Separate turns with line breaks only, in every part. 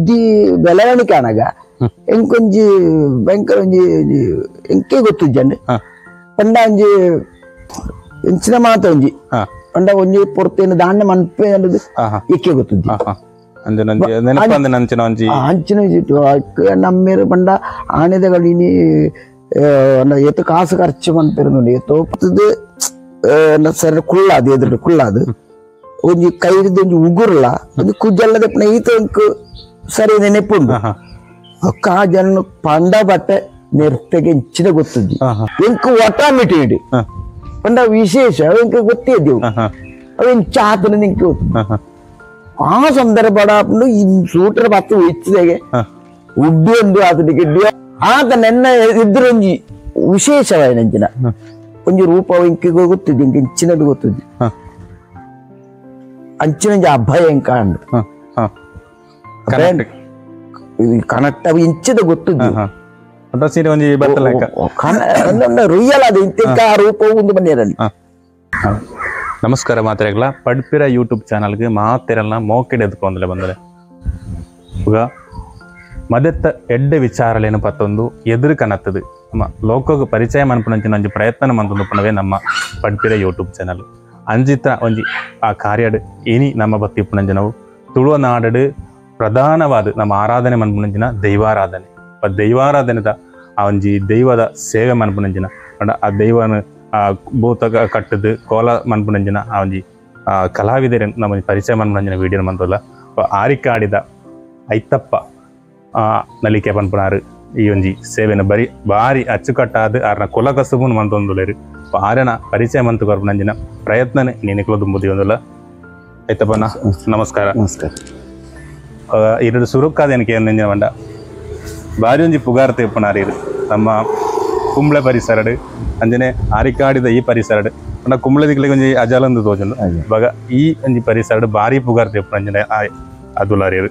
ಬುದ್ಧಿ ಬೆಳವಣಿಗೆ ಆನಗ ಎಂಕೊಂಜಿ ಭಯಂಕರ ಒಂಜಿ ಎಂಕೆ ಗೊತ್ತಿಜ್ಜಂಡ್ ಪಂಡ ಒಂಜಿ ಎಂಚಿನ ಮಾತ ಒಂಜಿ ಪಂಡ ಒಂಜಿ ಪೊರ್ತೇನು ದಾಂಡ ಮನ್ಪೆ ಅನ್ನೋದು ಇಕ್ಕೆ ಗೊತ್ತಿದ್ದಿ ಅಂಚಿನ ನಮ್ಮೇರು ಪಂಡ ಆನೆದಗಳು ಇನಿ ಏತು ಕಾಸು ಖರ್ಚು ಮನ್ಪೆರುಂಡು ಏತೋ ಸರಿ ಕುಳ್ಳಾದು ಎದುರು ಕುಳ್ಳಾದು ಒಂಜಿ ಕೈರಿದ ಒಂಜಿ ಉಗುರ್ಲ ಒಂಜಿ ಕುಜ್ಜಲ್ಲದ ಈತ ಸರಿ ನೆನಪುಂಡು ಅಕ್ಕ ಆ ಜನ ಪಂಡ ಬಟ್ಟೆ ನೆರ್ತೆಗೆ ಎಂಚಿನ ಗೊತ್ತಿದ್ದಿ ಎಂಕ್ ಆಟೋಮೆಟಿಕ್ ಪಂಡ ವಿಶೇಷ ಎಂಕ್ ಗೊತ್ತೇ ಇದ್ದೆವು ಅವು ಎಂಚ ಆತನ ನಿಂಗೆ ಗೊತ್ತು ಆ ಸಂದರ್ಭ ಈ ಸೂಟರ್ ಬತ್ತು ಹೆಚ್ಚಿದಾಗೆ ಉಡ್ಡು ಒಂದು ಆತನಿಗೆ ಆತ ನೆನ್ನ ಇದ್ರೊಂಜಿ ವಿಶೇಷವಾದ ಅಂಚಿನ ಒಂಜಿ ರೂಪ ಇಂಕೆ ಗೊತ್ತಿದ್ದಿ ಇಂಕೆ ಇಂಚಿನದು ಗೊತ್ತಿದ್ದಿ ಅಂಚಿನ ಅಭಯ ಎಂಕಾಂಡು ಕನೆಕ್ಟ್ ಅವು ಇಂಚಿದ ಗೊತ್ತಿದ್ದು ರಿಯಲ್ ಅದು ಇಂತ ರೂಪ ಒಂದು ಬಂದಿರಲಿ.
ನಮಸ್ಕಾರ ಮಾತ್ರೆಗಳ ಪಡ್ಪಿರ ಯೂಟ್ಯೂಬ್ ಚಾನಲ್ಗೆ ಮಾತೆರಲ್ಲ ಮೋಕೆಡೆ ಎದ್ಕೊಂದಲೆ ಬಂದರೆ ಈಗ ಮದೆತ್ತ ಎಡ್ಡೆ ವಿಚಾರಲೇನು ಪತ್ತೊಂದು ಎದುರು ಕನತ್ತದು ನಮ್ಮ ಲೋಕಕ್ಕೆ ಪರಿಚಯ ಮನ್ಪುನಂಚಿನ ಒಂಜಿ ಪ್ರಯತ್ನ ಮಂತೊಂದು ಪುನವೇ ನಮ್ಮ ಪಡ್ಪಿರ ಯೂಟ್ಯೂಬ್ ಚಾನಲ್ ಅಂಜಿತ ಒಂಜಿ ಆ ಕಾರ್ಯಡ್ ಇನಿ ನಮ್ಮ ಬತ್ತಿ ಪುನಂಜಿನವು ತುಳುವ ನಾಡಡು ಪ್ರಧಾನವಾದ ನಮ್ಮ ಆರಾಧನೆ ಮನ್ಪುನಂಚಿನ ದೈವಾರಾಧನೆ. ದೈವಾರಾಧನೆದ ಆ ಒಂಜಿ ದೈವದ ಸೇವೆ ಮನ್ಪುನಂಚಿನ ಪಂಡ ಆ ದೈವನ ಆ ಭೂತ ಕಟ್ಟದು ಕೋಲ ಮನ್ಪುನಂಜಿನ ಆ ಒಂಜಿ ಕಲಾವಿದರ ನಮ್ಮ ಪರಿಚಯ ಮನ್ಪುನಂಜಿನ ವೀಡಿಯೋ ಮಂತಲ್ಲ ಆರಿಕಾಡಿದ ಐತಪ್ಪ ನಲಿಕೆ ಪನ್ಪುನಾರು ಈ ಒಂಜಿ ಸೇವೆನ ಬರಿ ಬಾರಿ ಅಚ್ಚುಕಟ್ಟಾದ ಆರ್ನ ಕುಲ ಕಸುಬುನ್ ಮಂತೊಂದುಲೇರು ಆರನ ಪರಿಚಯ ಮಂತು ಕೊರ್ಪುನಂಜಿನ ಪ್ರಯತ್ನನೆ ನೀನಿಕ್ಲ ದುಂಬುದಿ ಒಂದುಲ್ಲ. ಐತಪ್ಪನ ನಮಸ್ಕಾರ.
ನಮಸ್ಕಾರ.
ಎರಡು ಸುರುಕಾದ ಏನಕ್ಕೆ ಬಂಡ ಬಾರಿ ಒಂಜಿ ಪುಗಾರ್ತೆ ಇಪ್ಪುನಾರು ಇರು ನಮ್ಮ ಕುಂಬ್ಳೆ ಪರಿಸರಡು ಅಂಜನೆ ಆರಿಕಾಡಿದ ಈ ಪರಿಸರಡು ಪಂಡ ಕುಂಬ್ಳೆ ದಿಕ್ಕಿಗೆ ಒಂಜಿ ಅಜಾಲಂದು ತೋಜುಂಡು ಬಗ ಈ ಒಂಜಿ ಪರಿಸರಡು ಬಾರಿ ಪುಗಾರ್ತೆ ಇಪ್ಪುನಂಜನೆ ಅದುಲಾರಿಯರು.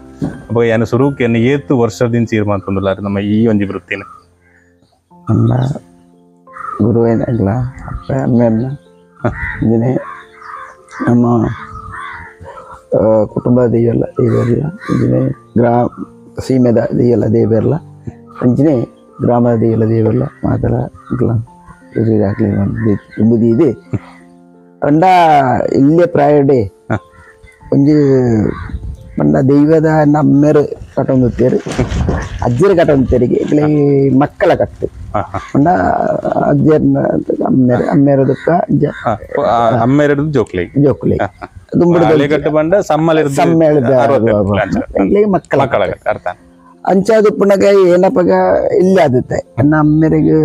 ಅವಾಗ ಯಾನು ಸುರುಕ್ಕೆ ಏತು ವರ್ಷದಿಂದ ಚೀರ್ ಮಂತೊಂದುಲಾರು ನಮ್ಮ ಈ ಒಂಜಿ ವೃತ್ತಿನ
ನಮ್ಮ ಗುರುವೇನಾಗ್ಲ ಅಪ್ಪ ಅಮ್ಮೆರ್ನ ಅಂಜನೆ ನಮ್ಮ ಕುಟುಂಬ ದೈವಲ್ಲ ದೇವರ್ಲ ಅಂಜನೆ ಗ್ರಾಮ ಸೀಮೆದ ದೈವಲ್ಲ ದೇವರ್ಲ ಅಂಜನೆ ಗ್ರಾಮದ ದೇವಲ್ಲ ದೇವರ್ಲ ಮಾತರ ಬುದ್ಧಿ ಇದೆ ಪಂಡ ಇಲ್ಲೇ ಪ್ರಾಯಡೆ ಒಂಜಿ ಪಂಡ ದೈವದ ನಮ್ಮೆರು ಕಟ್ಟೊಂದುತ್ತೇರು ಅಜ್ಜರು ಕಟ್ಟೊಂದುತ್ತೇರಿಗೆ ಇಲ್ಲಿ ಮಕ್ಕಳ ಕಟ್ಟು ಪಂಡ ಅಜ್ಜರ್ನ ಅಮ್ಮೇರು ಅಮ್ಮೇರದಕ್ಕ
ಅಮ್ಮೇರದು ಜೋಕ್ಲೆ
ಜೋಕ್ಲೆ
ಸಮ್ಮೇಳ
ಮಕ್ಕಳ ಅಂಚಾದ ಪುನಗ ಏನಪ್ಪಗ ಇಲ್ಲಿ ಆಗುತ್ತೆ ನನ್ನ ಅಮ್ಮೆರಿಗೆ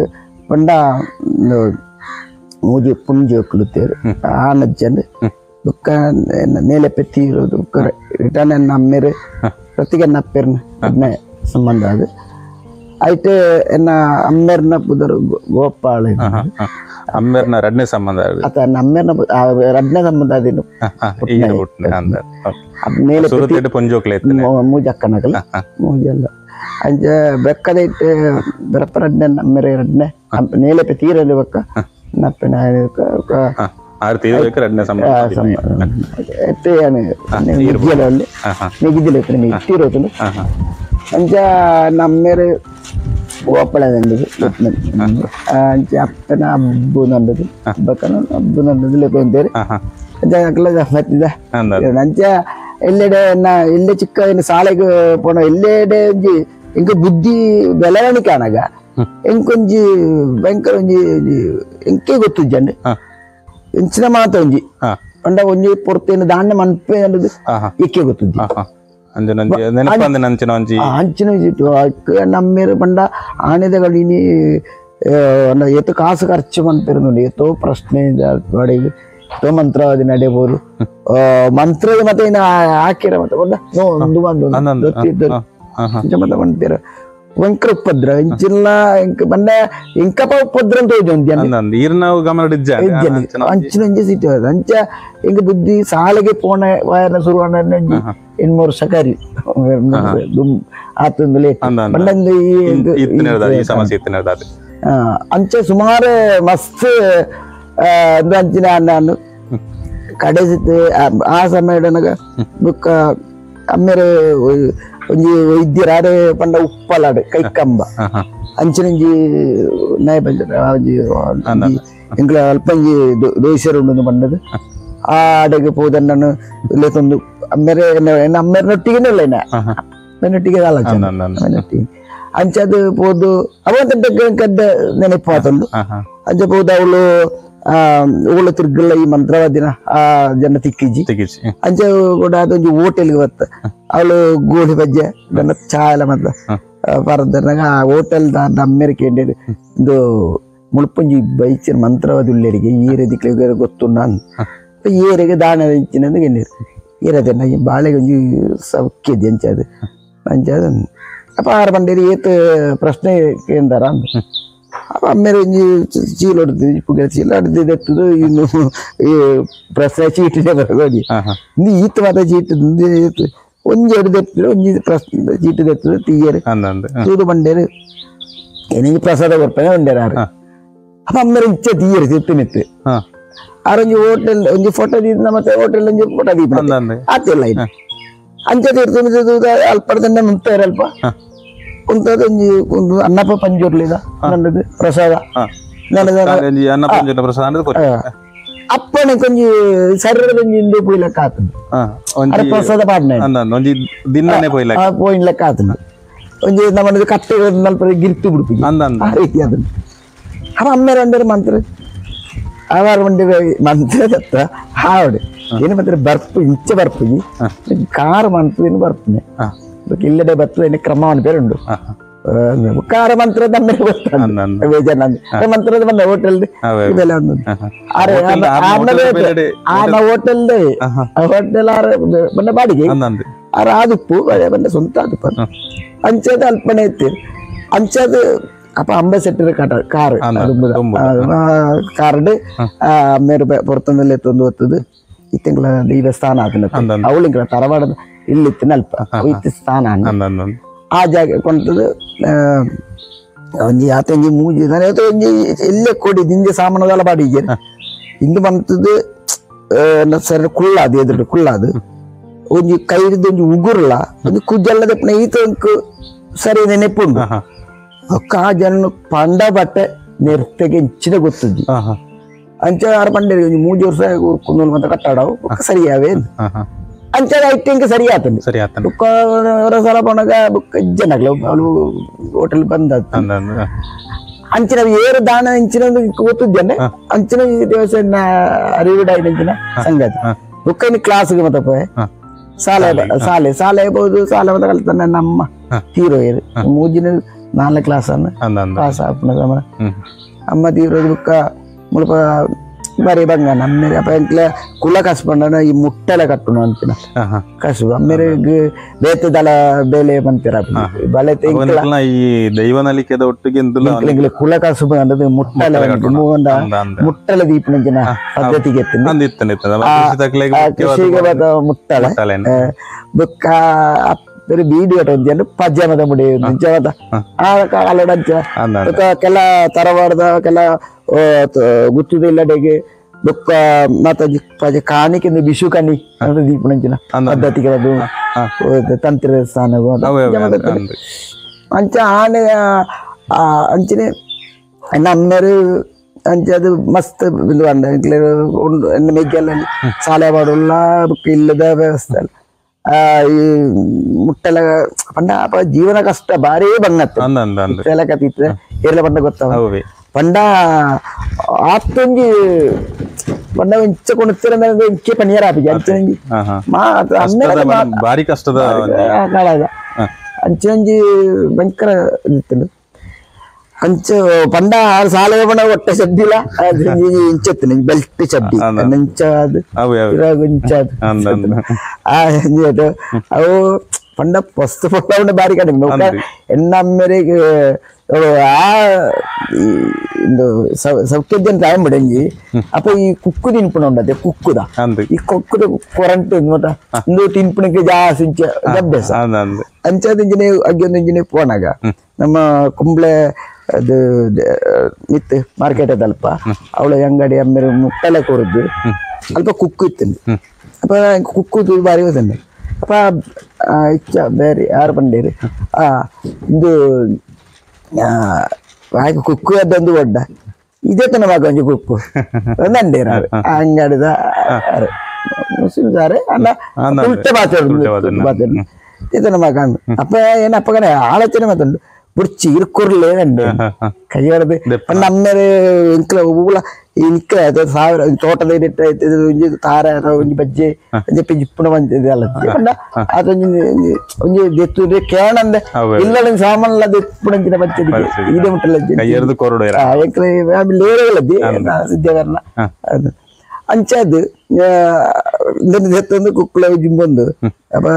ಪಂಡ ಮೂಜಿ ಪುಂಜಿ ಒಕ್ಕಲುತ್ತೇರು ಆ ನಜ್ಜಂದು ಬುಕ್ಕ ಮೇಲೆ ಪೆತ್ತಿ ಇರೋದು ಬುಕ್ಕ ರಿಟರ್ನ್ ಎನ್ನ ಅಮ್ಮೇರು ಪ್ರತಿಗೆ ಅಪ್ಪೇರ್ನ ಅದನ್ನೇ ಸಂಬಂಧ ಅದು ಆಯ್ತು ಎನ್ನ ಅಮ್ಮೇರ್ನ ಪುದರು ಗೋಪಾಳ
ಅಮ್ಮೇರ್ನ ರಡ್ನೇ ಸಂಬಂಧ
ಆತ ಅಮ್ಮೇರ್ನ ರಡ್ನೇ ಸಂಬಂಧ ಅದೇನು ಮೇಲೆ ಮೂಜಕ್ಕನಗಲ್ಲ ಮೂಜಲ್ಲ ಅಂಚ ಬೆಕ್ಕದ ಇಟ್ಟು ಬೆರಪ್ಪ ರಡ್ನೆ ಅಮ್ಮೇರೆ ರಡ್ನೆ ನೇಲೆ ತೀರಲ್ಲಿ ಬಕ್ಕ ನಪ್ಪೆನ ತೀರೋತುಂಡು ಅಂಚ ನಮ್ಮೇರು ಗೋಪಾಳದಂಡದು ಅಂಚ ಅಪ್ಪನ ಅಬ್ಬು ನಂಡದು ಬಕ್ಕನ ಅಬ್ಬು ನಂಡದು ಲೆಕ್ಕ ಅಂಚ ಮತ್ತಿದ ಅಂಚ ಎಲ್ಲೆಡೆ ಎಲ್ಲೆ ಚಿಕ್ಕ ಶಾಲೆಗೆ ಪೋಣ ಎಲ್ಲೆಡೆ ಒಂಜಿ ಎಂಕ ಬುದ್ಧಿ ಬೆಳವಣಿಗೆ ಆನಗ ಎಂಕೊಂಜಿ ಭಯಂಕರ ಒಂಜಿ ಎಂಕೆ ಗೊತ್ತಿಜ್ಜಂಡ್ ಎಂಚಿನ ಮಾತ ಒಂಜಿ ಪಂಡ ಒಂಜಿ ಪೊರ್ತೇನು ದಾಂಡ ಮನ್ಪೆ ಅನ್ನೋದು ಇಕ್ಕೆ ಗೊತ್ತಿದ್ದಿ ಅಂಚಿನ ನಮ್ಮೇರು ಪಂಡ ಆನೆದಗಳು ಇನಿ ಏತು ಕಾಸು ಖರ್ಚು ಮನ್ಪೆರುಂಡು ಏತೋ ಪ್ರಶ್ನೆ ಏತೋ ಮಂತ್ರವಾದಿ ನಡೆಯಬಹುದು ಮಂತ್ರದ ಮತ್ತೆ ಇನ್ನು ಹಾಕಿರ ಮತ್ತೆ ಒಂದು ಬಂದು ಮತ್ತೆ ಬಂತೀರ ವಂಕರ ಉಪದ್ರ ಇಂಚಿಲ್ಲ ಇಂಕ ಬಂಡ ಇಂಕಪ ಉಪದ್ರ ಅಂತ ಅಂಚಿನ ಅಂಚೆ ಸಿಟ್ಟು ಅಂಚ ಇಂಕ ಬುದ್ಧಿ ಸಾಲೆಗೆ ಪೋಣ ವಾಯನ ಶುರುವಾನ ಎಣ್ಮೂರು ಸಕಾರಿ ಆತಂದು ಲೇಟ್ ಬಂಡಂದು ಅಂಚೆ ಸುಮಾರು ಮಸ್ತ್ ಅಂಚಿನ ನಾನು ಕಡೆಸಿತ್ತು ಆ ಸಮಯ ಬುಕ್ಕ ಅಮ್ಮೇರೆ ಒಂಜಿ ವೈದ್ಯರಾರೆ ಪಂಡ ಉಪ್ಪಲಾಡು ಕೈಕಂಬ ಅಂಚಿನಂಜಿ ನಾಯ ಒಂಜಿ ಎಂಕ್ಲ ಅಲ್ಪಂಜಿ ದೋಷರು ಉಂಡು ಪಂಡದು ಆ ಅಡೆಗೆ ಪೋದನ್ನು ಲೇತೊಂದು ಅಮ್ಮೇರೆ ಅಮ್ಮೇರನೊಟ್ಟಿಗೆ ಇಲ್ಲ ಅಮ್ಮನೊಟ್ಟಿಗೆ ಆಲೋಚನೆ ಅಂಚದು ಪೋದು ಅವಂತ ನೆನಪು ಆತಂದು ಅಂಚ ಪೋದು ಅವಳು ಊಳ ತಿರ್ಗಲ್ಲ ಈ ಮಂತ್ರವಾದಿನ ಆ ಜನ ತಿಕ್ಕಿಜಿ ಅಂಚ ಕೂಡ ಅದೊಂದು ಹೋಟೆಲ್ಗೆ ಬತ್ತ ಅವಳು ಗೋಳಿ ಬಜ್ಜೆ ನನ್ನ ಚಾ ಎಲ್ಲ ಮತ್ತೆ ಪರದನಾಗ ಆ ಹೋಟೆಲ್ ಅಮ್ಮೇರು ಕೇಂದ್ರ ಇದು ಮುಳುಪಂಜಿ ಬೈಚಿನ ಮಂತ್ರವಾದಿ ಉಳ್ಳರಿಗೆ ಏರೆ ದಿಕ್ಕಿಗೆ ಗೊತ್ತುಂಡ ಏರಿಗೆ ದಾನ ಇಚ್ಚಿನಂದು ಗೆಣ್ಣೀರು ಏರದನ್ನ ಈ ಬಾಳೆಗೆ ಒಂಜಿ ಸೌಖ್ಯದಿ ಅಂಚದು ಅಂಚದು ಅಪ್ಪ ಆರು ಬಂಡೇರಿ ಏತ್ ಪ್ರಶ್ನೆ ಕೇಂದ್ರ ಅಂದ ಅಪ್ಪ ಅಮ್ಮೇರು ಒಂಜಿ ಚೀಲ ಹೊಡ್ದು ಪುಗೆ ಚೀಲ ಹೊಡ್ದು ಇನ್ನು ಈ ಪ್ರಶ್ನೆ ಚೀಟಿನೇ ಬರೋದಿ ಇನ್ನು ಈತ ಮಾತ್ರ ಚೀಟ್ ಒಂಜಿ ಹೊಡೆದೆತ್ತದು ಒಂಜಿ ಪ್ರಶ್ನೆ ಚೀಟು ತೆತ್ತದು ತೀಯರು ತೂದು ಬಂಡೇರು ಏನಿಗೆ ಪ್ರಸಾದ ಕೊರ್ಪನೆ ಬಂಡೇರು ಆರು ಅಪ್ಪ ಅಮ್ಮೇರು ಇಚ್ಛೆ ತೀಯರು ತಿತ್ತು ಆರೊಂಜಿ ಹೋಟೆಲ್ ಒಂಜಿ ಫೋಟೋ ದೀಪ ಮತ್ತೆ ಹೋಟೆಲ್ ಒಂಜಿ ಫೋಟೋ ದೀಪ ಆತಿಲ್ಲ ಇದು ಅಂಚೆ ತೀರ್ತು ಅಲ್ಪ ಮುಂತಾರೆ ಅಲ್ಪ ಉಂತದ ಒಂಜಿ ಒಂದು ಅನ್ನಪ್ಪ ಪಂಜುರ್ಲಿದ ನನ್ನದು ಪ್ರಸಾದ ಅಪ್ಪನೆ ಕೊಂಜಿ ಶರೀರದ ಒಂಜಿ ಇಂದು ಪೋಯ್ಲಕ್ಕ ಆತದ ಪ್ರಸಾದ ಪಾಡ್ನೆ ಪೋಯ್ಲಕ್ಕ ಆತದ ಒಂಜಿ ನಮ್ಮದು ಕಟ್ಟೆ ನಲ್ಪ ಗಿರ್ತು ಬಿಡ್ಪಿ ಆ ರೀತಿ ಅದನ್ನು ಅಪ್ಪ ಅಮ್ಮೇರ ಅಂಡೇರು ಮಂತ್ರ ಆವಾರ ಮಂಡಿ ಮಂತ್ರ ದತ್ತ ಹಾವಡೆ ಏನು ಮಾತ್ರ ಬರ್ಪು ಇಂಚೆ ಬರ್ಪುಜಿ ಕಾರು ಮಂತ್ರ ಏನು ಬರ್ಪುನೆ ಇಲ್ಲಡೆ ಬರ್ತದೆ ಏನು ಕ್ರಮವನ್ನು ಬೇರೆ ಉಂಟು ಕಾರ ಮಂತ್ರದ ಅಮ್ಮೇಲೆ ಗೊತ್ತಾಗ ಬೇಜಾರ ಮಂತ್ರದ ಬಂದ ಹೋಟೆಲ್ ಇವೆಲ್ಲ ಒಂದು ಹೋಟೆಲ್ ಹೋಟೆಲ್ ಆರ ಬಂದ ಬಾಡಿಗೆ ಆರ ಆದುಪ್ಪು ಬಂದ ಸ್ವಂತ ಆದುಪ್ಪು ಅಂಚದ ಅಲ್ಪನೆ ಇತ್ತು ಅಂಚದ ಅಪ್ಪ ಅಂಬಾಸೆಡರ್ ಕಾರ್ ಕಾರ್ಡ್ ಅಮ್ಮೇರು ಪುರತೊಂದಲ್ಲಿ ಎತ್ತೊಂದು ಹೊತ್ತದು ಇತ್ತಿಂಗ್ಲ ದೇವಸ್ಥಾನ ಆತನ ಅವಳಿಂಗ್ಲ ತರವಾಡದ ಇಲ್ಲಿತ್ತಿನ ಅಲ್ಪ ಇತ್ತು ಸ್ಥಾನ ಆ ಜಾಗ ಕೊಂತದು ಒಂಜಿ ಆತ ಒಂಜಿ ಮೂಜಿ ಒಂಜಿ ಎಲ್ಲೇ ಕೊಡಿ ದಿಂಜೆ ಸಾಮಾನದಲ್ಲ ಬಾಡಿಗೆ ಇಂದು ಬಂತದ್ದು ಸರಿ ಕುಳ್ಳಾದು ಎದುರು ಕುಳ್ಳಾದು ಒಂಜಿ ಕೈರಿದ್ದು ಒಂಜಿ ಉಗುರ್ಲ ಒಂಜಿ ಕುಜ್ಜಲ್ಲದ ಈತ ಸರಿ ನೆನಪುಂಡು ಆ ಜನ ಪಂಡ ಬಟ್ಟೆ ನೆರ್ತಗೆ ಇಂಚಿನ ಗೊತ್ತುಜ್ಜಿ ಅಂಚ ಆರು ಪಂಡೇರಿ ಒಂಜಿ ಮೂಜಿ ವರ್ಷ ಕುಂದೂಲು ಮತ್ತೆ ಕಟ್ಟಾಡವು ಸರಿಯಾವೇ ಅಂಚ ಐಟಿಂಗ್ ಸರಿ ಆತಂದು
ಸರಿ ಆತಂದು
ಬುಕ್ಕ ಸಲ ಪೋನಾಗ ಬುಕ್ಕ ಇಜ್ಜನಾಗ್ಲ ಅವಳು ಹೋಟೆಲ್ ಬಂದ ಅಂಚಿನ ಏರು ದಾನ ಇಂಚಿನ ಗೊತ್ತಿದ್ದೇನೆ ಅಂಚಿನ ದೇವಸ್ಥಾನ ಅರಿವಿಡ ಇಂಚಿನ ಸಂಗತಿ ಬುಕ್ಕ ಇನ್ನು ಕ್ಲಾಸ್ಗೆ ಮತ್ತಪ್ಪ ಸಾಲೆ ಸಾಲೆ ಸಾಲೆ ಬಹುದು ಸಾಲೆ ಮತ್ತೆ ಕಲ್ತಾನೆ ನಮ್ಮ ಹೀರೋ ಏರು ಮೂಜಿನ ನಾಲ್ಕು ಕ್ಲಾಸ್ ಅನ್ನ ಪಾಸ್ ಆಪುನ ಅಮ್ಮ ತೀವ್ರ ಬುಕ್ಕ ಮುಲ್ಪ ಬಾರಿ ಬಂಗ ನಮ್ಮೇರೆ ಅಪ್ಪ ಎಂಕ್ಲೆ ಕುಲ ಕಸ್ಬಂಡ ಈ ಮುಟ್ಟೆಲ್ಲ ಕಟ್ಟುನ ಅಂತಿನ ಕಸುಬು ಅಮ್ಮೇರೆ ಬೇತದಲ ಬೇಲೆ ಬಂತೀರ ಬಲೆ
ಈ ದೈವ ನಲಿಕೆದ ಒಟ್ಟಿಗೆ
ಕುಲ ಕಸುಬು ಅನ್ನೋದು ಮುಟ್ಟೆಲ್ಲ ಮುಟ್ಟಲ ದೀಪನಂಚಿನ ಪದ್ಧತಿಗೆ ಕೃಷಿಗೆ ಮುಟ್ಟಲೆ ಬುಕ್ಕ ಬೇರೆ ಬೀಡಿ ಒಂಜಿ ಪಜ್ಜಮದ ಮುಡಿ ನಿಜವಾದ ಆ ಕಾಲಡ ಬೊಕ್ಕ ಕೆಲ ತರವಾಡದ ಕೆಲ ಗುತ್ತದ ಇಲ್ಲಡೆಗೆ ಬೊಕ್ಕ ಮಾತ ಪಜೆ ಕಾಣಿಕೆ ಬಿಶು ಕಣಿ ದೀಪನಂಚಿನ ಪದ್ಧತಿಗೆ ಅದು ತಂತ್ರ ಸ್ಥಾನ ಅಂಚ ಆನೆ ಅಂಚನೆ ನಮ್ಮೇರು ಅಂಚ ಅದು ಮಸ್ತ್ ಬಿಂದು ಉಂಡು ಮೆಗ್ಗೆಲ್ಲ ಸಾಲೆ ಪಾಡುಲ್ಲ ಬೊಕ್ಕ ಇಲ್ಲದ ವ್ಯವಸ್ಥೆ ಅಲ್ಲ ಈ ಮುಟ್ಟೆಲ್ಲ ಪಂಡ ಅಪ್ಪ ಜೀವನ ಕಷ್ಟ ಭಾರಿ ಬಂಗತ್ತು ಮುಟ್ಟೆಲ್ಲ ಕತ್ತಿತ್ತು ಏರ್ಲ ಪಂಡ ಗೊತ್ತಾವ ಪಂಡ ಆತ್ತೊಂಜಿ ಪಂಡ ಇಂಚ ಕೊಣುತ್ತಿರ ಇಂಚೆ ಪಣಿಯರ ಆಪಿಜಿ ಅಂಚೊಂಜಿ
ಭಾರಿ ಕಷ್ಟದ
ಕಾಲದ ಅಂಚೊಂಜಿ ಭಯಂಕರ ಇತ್ತು ಅಂಚ ಪಂಡ ಸಾಲೆ ಪಂಡ ಒಟ್ಟೆ ಚಡ್ಡಿಲ್ಲ ಇಂಚೆತ್ತು ಬೆಲ್ಟ್ ಚಡ್ಡಿ ಇಂಚಾದು ಇಂಚಾದು ಅವು ಪಂಡ ವಸ್ತು ಪೊಕ್ಕ ಬಾರಿ ಕಡಿಮೆ ಎಣ್ಣಮ್ಮೆರೆಗೆ ಆ ಇಂದು ಸೌಖ್ಯದ ಟೈಮ್ ಬಿಡಂಜಿ ಅಪ್ಪ ಈ ಕುಕ್ಕು ತಿನ್ಪುಣ ಉಂಡತೆ ಕುಕ್ಕುದ ಈ ಕುಕ್ಕುದ ಕೊರಂಟು ಮತ್ತ ಇಂದು ತಿನ್ಪುಣಕ್ಕೆ ಜಾಸ್ತಿ ಇಂಚ ಅಭ್ಯಾಸ ಅಂಚಾದ ಇಂಜಿನಿ ಅಗ್ಗಿಯೊಂದು ಇಂಜಿನಿ ಪೋನಾಗ ನಮ್ಮ ಕುಂಬ್ಳೆ ಅದು ಇತ್ತು ಮಾರ್ಕೆಟ್ ಅಲ್ಪ ಅವಳ ಅಂಗಡಿ ಅಮ್ಮೇಲೆ ಮುಟ್ಟಲೆ ಕೊರದ್ದು ಅಲ್ಪ ಕುಕ್ಕು ಇತ್ತು ಅಪ್ಪ ಕುಕ್ಕು ಬಾರಿ ಹೋದಂಡೆ ಅಪ್ಪ ಇಚ್ಚ ಬೇರೆ ಯಾರು ಬಂಡೇರಿ ಇಂದು ಆಯ್ಕೆ ಕುಕ್ಕು ಅದೊಂದು ಒಡ್ಡ ಇದೇ ತನ ಮಗ ಒಂಜಿ ಕುಕ್ಕು ಒಂದಂಡೇರ ಅಂಗಡಿದ ಮುಸ್ಲಿಂ ಸಾರೆ ಅಲ್ಲ ಉಲ್ಟೆ ಮಾತಾಡು ಇತನ ಮಗ ಅಪ್ಪ ಏನಪ್ಪಗನೆ ಆಲೋಚನೆ ಮಾತುಂಡು ಬುಡ್ಚಿ ಇರ್ಕೊರ್ಲೇ ಅಂಡೆ ಕೈಯೊಡದು ಪಂಡ ಅಮ್ಮೇರೆ ಎಂಕ್ಲ ಊಲ ಇಂಕ್ಲ ಸಾವಿರ ತೋಟದ ಒಂಜಿ ತಾರ ಒಂಜಿ ಬಜ್ಜೆ ಒಂಜಿ ಪಿಂಜಿ ಪುಣ ಅಲ್ಲ ಪಂಡ ಅದೊಂಜಿ ಒಂಜಿ ದೆತ್ತು ಕೇಳಂದೆ ಇಲ್ಲ ಸಾಮಾನ್ಲ ದೆಪ್ಪುಣಂಚಿನ ಬಚ್ಚೆ ಇದೆ ಮುಟ್ಟಲ್ಲ ಎಂಕ್ಲ ಲೇರೆಗಳದ್ದಿ ಸಿದ್ಧಕರಣ ಅದು ಅಂಚದು ದೆತ್ತೊಂದು ಕುಕ್ಕುಳ ಜಿಂಬೊಂದು ಅಪ್ಪ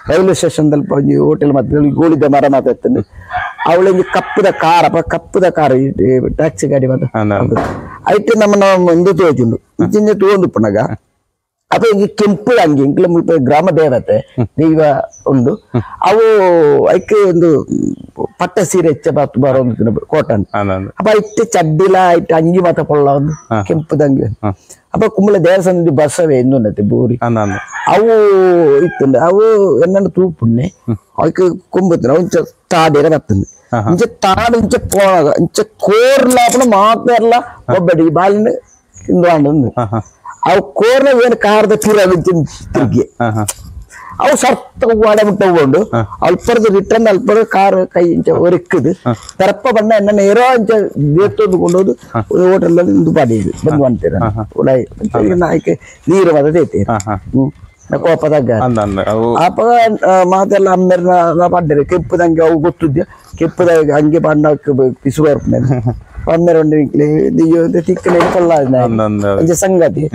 ರೈಲ್ವೆ ಸ್ಟೇಷನ್ ದಲ್ಪ ಒಂಜಿ ಹೋಟೆಲ್ ಮಾತ್ರ ಗೋಳಿದ ಮರ ಮಾತಾಡ್ತಾನೆ ಅವಳೊಂದು ಕಪ್ಪುದ ಕಾರ್ ಅಪ್ಪ ಕಪ್ಪುದ ಕಾರ್ ಟ್ಯಾಕ್ಸಿ ಗಾಡಿ ಮಾತ್ರ ಐತೆ ನಮ್ಮನ್ನ ಒಂದು ತೋಜುಂಡು ಇಂಚಿನ ತೂವೊಂದು ಪುನಗ ಅಪ್ಪ ಇಂಜಿ ಕೆಂಪು ಅಂಗಿ ಇಂಕ್ಲ ಮುಲ್ಪ ಗ್ರಾಮ ದೇವತೆ ದೈವ ಉಂಡು ಅವು ಐಕೆ ಒಂದು ಪಟ್ಟ ಸೀರೆ ಹೆಚ್ಚ ಬಾತು ಬರೋದು ಕೋಟನ್ ಅಪ್ಪ ಇಟ್ಟು ಚಡ್ಡಿಲ ಇಟ್ಟು ಅಂಗಿ ಮಾತ ಪೊಳ್ಳ ಒಂದು ಕೆಂಪುದ ಅಂಗಿ ಅಪ್ಪ ಕುಂಬಳ ದೇವಸ್ಥಾನದ ಬಸವೇ ಇನ್ನೊಂದತ್ತೆ ಬೂರಿ ಅವು ಇತ್ತುಂಡು ಅವು ಎನ್ನನ್ನು ತೂಪುಣ್ಣೆ ಅವಕ್ಕೆ ಕುಂಬುತ್ತಿನ ಒಂಚ ತಾಡೇರ ಬರ್ತದೆ ಇಂಚ ತಾಡು ಇಂಚ ಪೋಣಗ ಇಂಚ ಕೋರ್ಲಾಪನ ಮಾತೆಲ್ಲ ಒಬ್ಬಡಿ ಬಾಲಿನ ಇಂದು ಅವು ಕೋರ್ನ ಏನು ಕಾರದ ತೀರ ತಿರುಗಿ ಅವು ಸರ್ತ ವಾಡೆ ಮುಟ್ಟ ಹೋಗೊಂಡು ಅಲ್ಪರದ ರಿಟರ್ನ್ ಅಲ್ಪದ ಕಾರ್ ಕೈ ಇಂಚ ಒರಕ್ಕದು ತರಪ್ಪ ಬಣ್ಣ ಎನ್ನ ನೇರೋ ಇಂಚ ದೇತ್ತೊಂದು ಕೊಂಡೋದು ಹೋಟೆಲ್ ಇಂದು ಪಾಡಿ ಬಂದು ಅಂತೀರ ನಾಯ್ಕೆ ನೀರು ಮಾತ್ರ ತೇತೀರ ಕೋಪದಾಗ ಅಪ್ಪ ಮಾತೆಲ್ಲ ಅಮ್ಮೇರ್ನ ಪಡ್ಡರೆ ಕೆಂಪುದಂಗೆ ಅವು ಗೊತ್ತಿದ್ಯ ಕೆಂಪುದ ಹಂಗೆ ಬಣ್ಣ ಪಿಸು ಬರ್ಪುನೆ ಅಮ್ಮೇರ ತಿಕ್ಕನೆ ಕೊಲ್ಲ ಅಂಚ ಸಂಗತಿ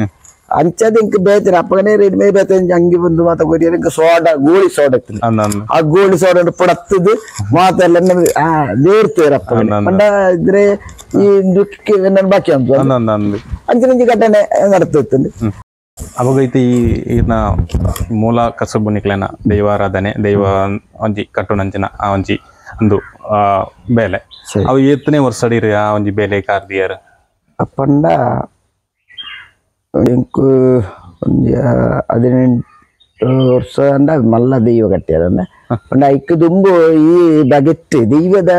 ಅಂಚದ ಇಂಕ ಬೇತೇನೆ ಅಪ್ಪಗನೇ ರೆಡಿಮೇಡ್ ಬೇತೇನೆ ಅಂಗಿ ಬಂದು ಮಾತ ಕೊರಿಯರ್ ಇಂಕ ಸೋಡಾ ಗೋಳಿ ಸೋಡಾ ಇತ್ತು ಆ ಗೋಳಿ ಸೋಡಾ ಪಡತ್ತದು ಮಾತೆಲ್ಲ ನೇರ್ತೇರಪ್ಪ ಪಂಡ ಇದ್ರೆ ಈ ದುಃಖಕ್ಕೆ ನನ್ನ ಬಾಕಿ ಅಂತ ಅಂಚಿನಂಚಿ ಘಟನೆ ನಡತಿತ್ತು.
ಅವಾಗ ಐತಿ ಈರ್ನ ಮೂಲ ಕಸಬು ನಿಕ್ಲೆನ ದೈವಾರಾಧನೆ ದೈವ ಒಂಜಿ ಕಟ್ಟುನಂಚಿನ ಆ ಒಂಜಿ ಒಂದು ಬೇಲೆ ಅವು ಏತ್ತನೇ ವರ್ಷ ಆ ಒಂಜಿ ಬೇಲೆ ಕಾರ್ದಿಯರ್
ಪಂಡ ಎಂಕು ಒಂಜಿ 18 ವರ್ಷ ಅಂಡ ಮಲ್ಲ ದೈವ ಕಟ್ಟ್ಯಾರ ಪಂಡ ಐಕ್ ದುಂಬು ಈ ಬಗೆಟ್ ದೈವದ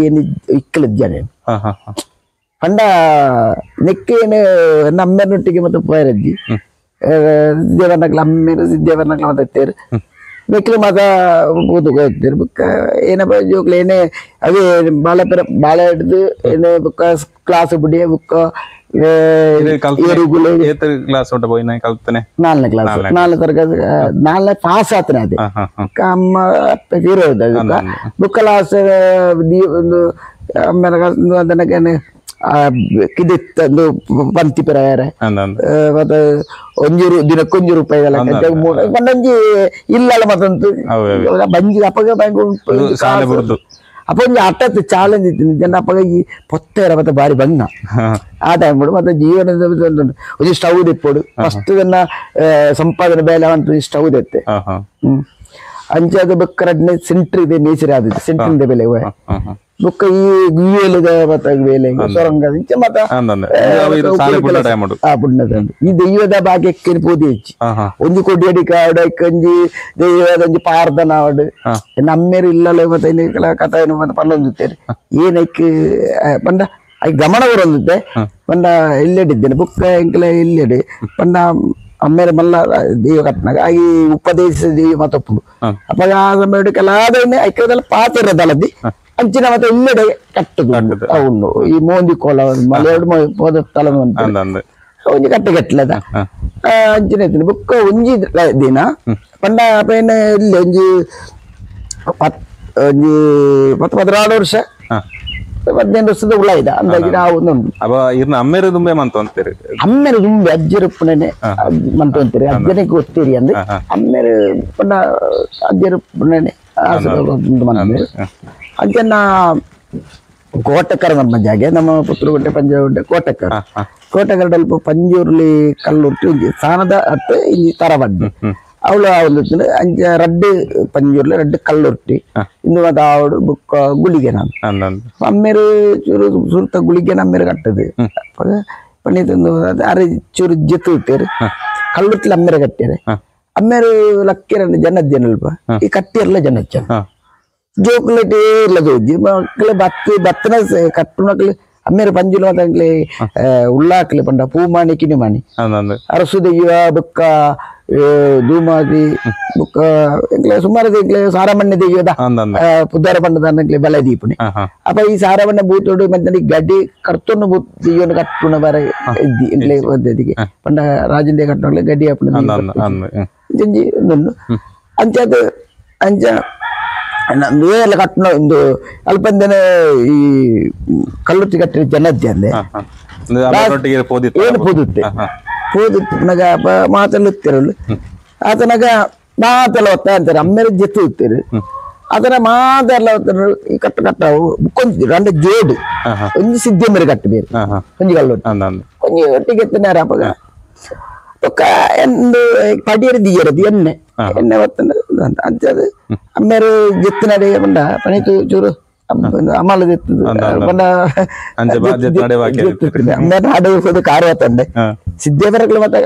ಏನು ಇಕ್ಕಲಿದ್ದಾನೆ ಪಂಡ ನೆಕ್ಕೇನು ನಮ್ಮೆನೊಟ್ಟಿಗೆ ಮತ್ತು ಪೋಯರಜ್ಜಿ ಸಿದ್ದೇವರ್ನಕ್ಲ ಅಮ್ಮೇರು ಸಿದ್ದೇವರ್ನಕ್ಲ ಮಾತಾಡ್ತೇರು ಮೆಕ್ಲು ಮಾತ ಹೋಗ್ತೀರಿ ಬುಕ್ಕ ಏನಪ್ಪ ಜೋಕ್ಲು ಏನೇ ಅದೇ ಬಾಳೆ ಪೆರ ಬಾಳೆ ಹಿಡ್ದು ಏನೇ ಬುಕ್ಕ ಕ್ಲಾಸ್ ಬಿಡಿ ಬುಕ್ಕ ನಾಲ್ನೇ ಕ್ಲಾಸ್ ನಾಲ್ನೇ ತರಗತಿ ನಾಲ್ನೇ ಪಾಸ್ ಆತನೆ ಅದೇ ಅಮ್ಮ ಇರೋದು ಅದಕ್ಕ ಬುಕ್ಕ ಲಾಸ್ ಒಂದು ಆಮೇಲೆ ಅದನ್ನಕೇನೆ ಕಿದಿತ್ತಂದು ಪಂತಿ ಪೆರಾಯರೆ ಮತ್ತೆ ಒಂಜಿ ದಿನಕ್ಕೊಂಜಿ ರೂಪಾಯಿ ಪಂಡೊಂಜಿ ಇಲ್ಲಲ್ಲ ಮತ್ತೊಂದು ಬಂಜಿ ಅಪ್ಪಗ ಅಪ್ಪ ಒಂಜಿ ಅಟ್ಟತ್ತು ಚಾಲೆಂಜ್ ಇತ್ತು ಜನ ಅಪ್ಪಗ ಈ ಪೊತ್ತೆರ ಮತ್ತೆ ಬಾರಿ ಬಂಗ ಆ ಟೈಮ್ ಬಿಡು ಮತ್ತೆ ಜೀವನದ ಒಂಜಿ ಸ್ಟವ್ ದಿಪ್ಪೋಡು ಫಸ್ಟ್ ನನ್ನ ಸಂಪಾದನೆ ಬೇಲೆ ಅಂತ ಸ್ಟವ್ ದೆತ್ತೆ ಅಂಚಾದ ಬೊಕ್ಕ ಸೆಂಟ್ರ್ ಇದೆ ನೇಚರ್ ಆದಿತ್ತು ಸೆಂಟ್ರಿಂದ ಬೆಲೆ ಬೊಕ್ಕ ಈ ಗುಯ್ಯಲದ ಮತ್ತ ಬೇಲೆ ಸೊರಂಗ ಇಂಚ ಮತ್ತ ಈ ದೈವದ ಭಾಗ್ಯಕ್ಕೆ ಪೂಜೆ ಹೆಚ್ಚಿ ಒಂಜಿ ಕೊಡಿ ಅಡಿಕ ಒಂಜಿ ದೈವದ ಒಂಜಿ ಪಾರ್ದನ ಆವಡ್ ನಮ್ಮೇರು ಇಲ್ಲಲ್ಲ ಮತ್ತೆ ಕಥೆ ಮತ್ತೆ ಪಲ್ಲೊಂದುತ್ತೇನೆ ಏನಕ್ಕೆ ಪಂಡ I ಗಮನ ಬರೊಂದುತ್ತೆ ಪಂಡ ಇಲ್ಲೆಡಿದ್ದೇನೆ ಬುಕ್ಕ ಎಂಕಲ ಇಲ್ಲೆಡೆ ಪಂಡ ಅಮ್ಮೇರೆ ಮಲ್ಲ ದೈವ ಕಟ್ಟನಾಗ ಈ ಉಪದೇಶ ದೈವ ಮತ್ತೊಪ್ಪುಂಡು ಅಪ್ಪ ಆ ಸಮಯ ಕೆಲಾದ ಐಕ್ಯದಲ್ಲ ಪಾತಿರದಲ್ಲದಿ ಅಂಚಿನ ಮತ್ತೆ ಇಲ್ಲೆಡೆ ಕಟ್ಟದು ಅವನು ಈ ಮೋಂದಿ ಕೋಲ ಮಲೆಯೋಡು ಪೋದ ತಲ ಒಂಜಿ ಕಟ್ಟೆ ಕಟ್ಟಲದ ಅಂಚಿನ ಇದ್ದೀನಿ ಬುಕ್ಕ ಒಂಜಿ ದಿನ ಪಂಡ ಅಪ್ಪೇನ ಇಲ್ಲಿ ಒಂಜಿ ಒಂಜಿ 10-16 ವರ್ಷ 18 ವರ್ಷದ ಉಳ ಇದೆ ಅಂದಾಜು ನಾವು ಉಂಟು.
ಅಮ್ಮೇರು ದುಂಬೆ ಮಂತ ಅಂತೀರಿ
ಅಮ್ಮೇರು ದುಂಬೆ ಅಜ್ಜರು ಪುಣನೆ ಮಂತ ಅಂತೀರಿ ಅಜ್ಜನಿಗೆ ಗೊತ್ತೀರಿ ಅಂದ್ರೆ ಅಮ್ಮೇರು ಪಂಡ ಅಜ್ಜರು ಪುಣನೆ ಅಜ್ಜನ ಕೋಟಕರ ನಮ್ಮ ಜಾಗೆ ನಮ್ಮ ಪುತ್ರಗುಂಟೆ ಪಂಜಗುಂಟೆ ಕೋಟಕರ ಕೋಟಕರ ಪಂಜೂರ್ಲಿ ಕಲ್ಲುರ್ಟಿ ಸ್ಥಾನದ ಅತ್ತೆ ಇಲ್ಲಿ ತರವಡ್ಡು ಅವಳು ಒಂದು ಅಂಚ ರಡ್ಡು ಪಂಜೂರ್ಲಿ ರಡ್ಡು ಕಲ್ಲುರ್ಟಿ ಇಂದು ಮತ್ತೆ ಅವಳು ಬುಕ್ಕ ಗುಳಿಗೆ ನಾನು ಅಮ್ಮೇರು ಚೂರು ಸುರ್ತ ಗುಳಿಗೆ ನಮ್ಮೇರು ಕಟ್ಟದು ಪಣ್ಣಿ ತಂದು ಅರೆ ಚೂರು ಜೆತ್ತು ಇತ್ತೇರು ಕಲ್ಲುರ್ಟ್ಲಿ ಅಮ್ಮೇರೆ ಕಟ್ಟ್ಯಾರೆ. ಅಮ್ಮೇರು ಲಕ್ಕಿರ ಜನಜ್ಜನಲ್ಪ ಈ ಕಟ್ಟಿರಲ್ಲ ಜನಜ್ಜನ ಜೋಕುಲೆಟ್ ಇಲ್ಲ ತೋಜಿ ಮಕ್ಕಳು ಬತ್ತು ಬತ್ತನ ಕಟ್ಟುನಕ್ಲು ಅಮ್ಮೇರು ಪಂಜುಲು ಮಾತಂಗ್ಲೆ ಉಳ್ಳಾಕ್ಲೆ ಪಂಡ ಪೂಮಾಣಿ ಕಿನಿಮಾಣಿ ಅರಸು ದೆಯ್ಯುವ ಬುಕ್ಕ ಧೂಮಾದಿ ಬುಕ್ಕ ಎಂಕ್ಲೆ ಸುಮಾರು ಎಂಕ್ಲೆ ಸಾರಮಣ್ಣೆ ದೆಯ್ಯದ ಪುದ್ದಾರ ಪಂಡದ ಎಂಕ್ಲೆ ಬಲ ದೀಪುಣಿ ಅಪ್ಪ ಈ ಸಾರಮಣ್ಣೆ ಬೂತೋಡು ಮತ್ತೆ ಗಡ್ಡಿ ಕರ್ತೊನ್ನು ಬೂತ್ ದೆಯ್ಯೋನು ಕಟ್ಟುನ ಬರ ಇದ್ದಿ ಎಂಕ್ಲೆ ಪದ್ಧತಿಗೆ ಪಂಡ ರಾಜಂದೆ ಕಟ್ಟುನಕ್ಲೆ ಗಡ್ಡಿ ಅಪ್ಪನ ಜಂಜಿ ಒಂದೊಂದು ಅಂಚಾದ ಅಂಚ ಎಲ್ಲ ಕಟ್ಟಣ ಒಂದು ಅಲ್ಪಂದನೆ ಈ ಕಲ್ಲುತ್ತಿ ಕಟ್ಟಿನ ಜನದ್ದೆ ಅಂದೆ ಏನು ಪೋದುತ್ತೆ ಪೋದುತ್ತೆ ಮಾತೆಲ್ಲ ಆತನಾಗ ಮಾತೆಲ್ಲ ಒತ್ತ ಅಂತಾರೆ ಅಮ್ಮೇಲೆ ಜೊತೆ ಇರ್ತೀರಿ ಆತನ ಮಾತೆಲ್ಲ ಈ ಕಟ್ಟ ಕಟ್ಟಾವು ಕೊಂಚ ಅಂದ್ರೆ ಜೋಡು ಒಂಜಿ ಸಿದ್ಧ ಮೇರೆ ಕಟ್ಟು ಬೇರೆ ಒಂಜಿ ಕಲ್ಲು ಒಂಜಿ ಒಟ್ಟಿಗೆ ಎತ್ತಿನಾರ ಅಪ್ಪಗ ಬೊಕ್ಕ ಎಂದು ಪಡಿಯರು ದಿಯರದು ಎಣ್ಣೆ ಎಣ್ಣೆ ಒತ್ತಂಡ ಅಂಚದು ಅಮ್ಮೇರು ಜೆತ್ತಿನಡೆ ಪಂಡ ಪಣಿತು ಚೂರು ಅಮಲ ಜೆತ್ತದು ಪಂಡ ಅಮ್ಮೇರು ನಾಡು ಹೋದ ಕಾರು ಹೊತ್ತಂಡೆ ಸಿದ್ದೇವರಕ್ಲು ಮತ್ತೆ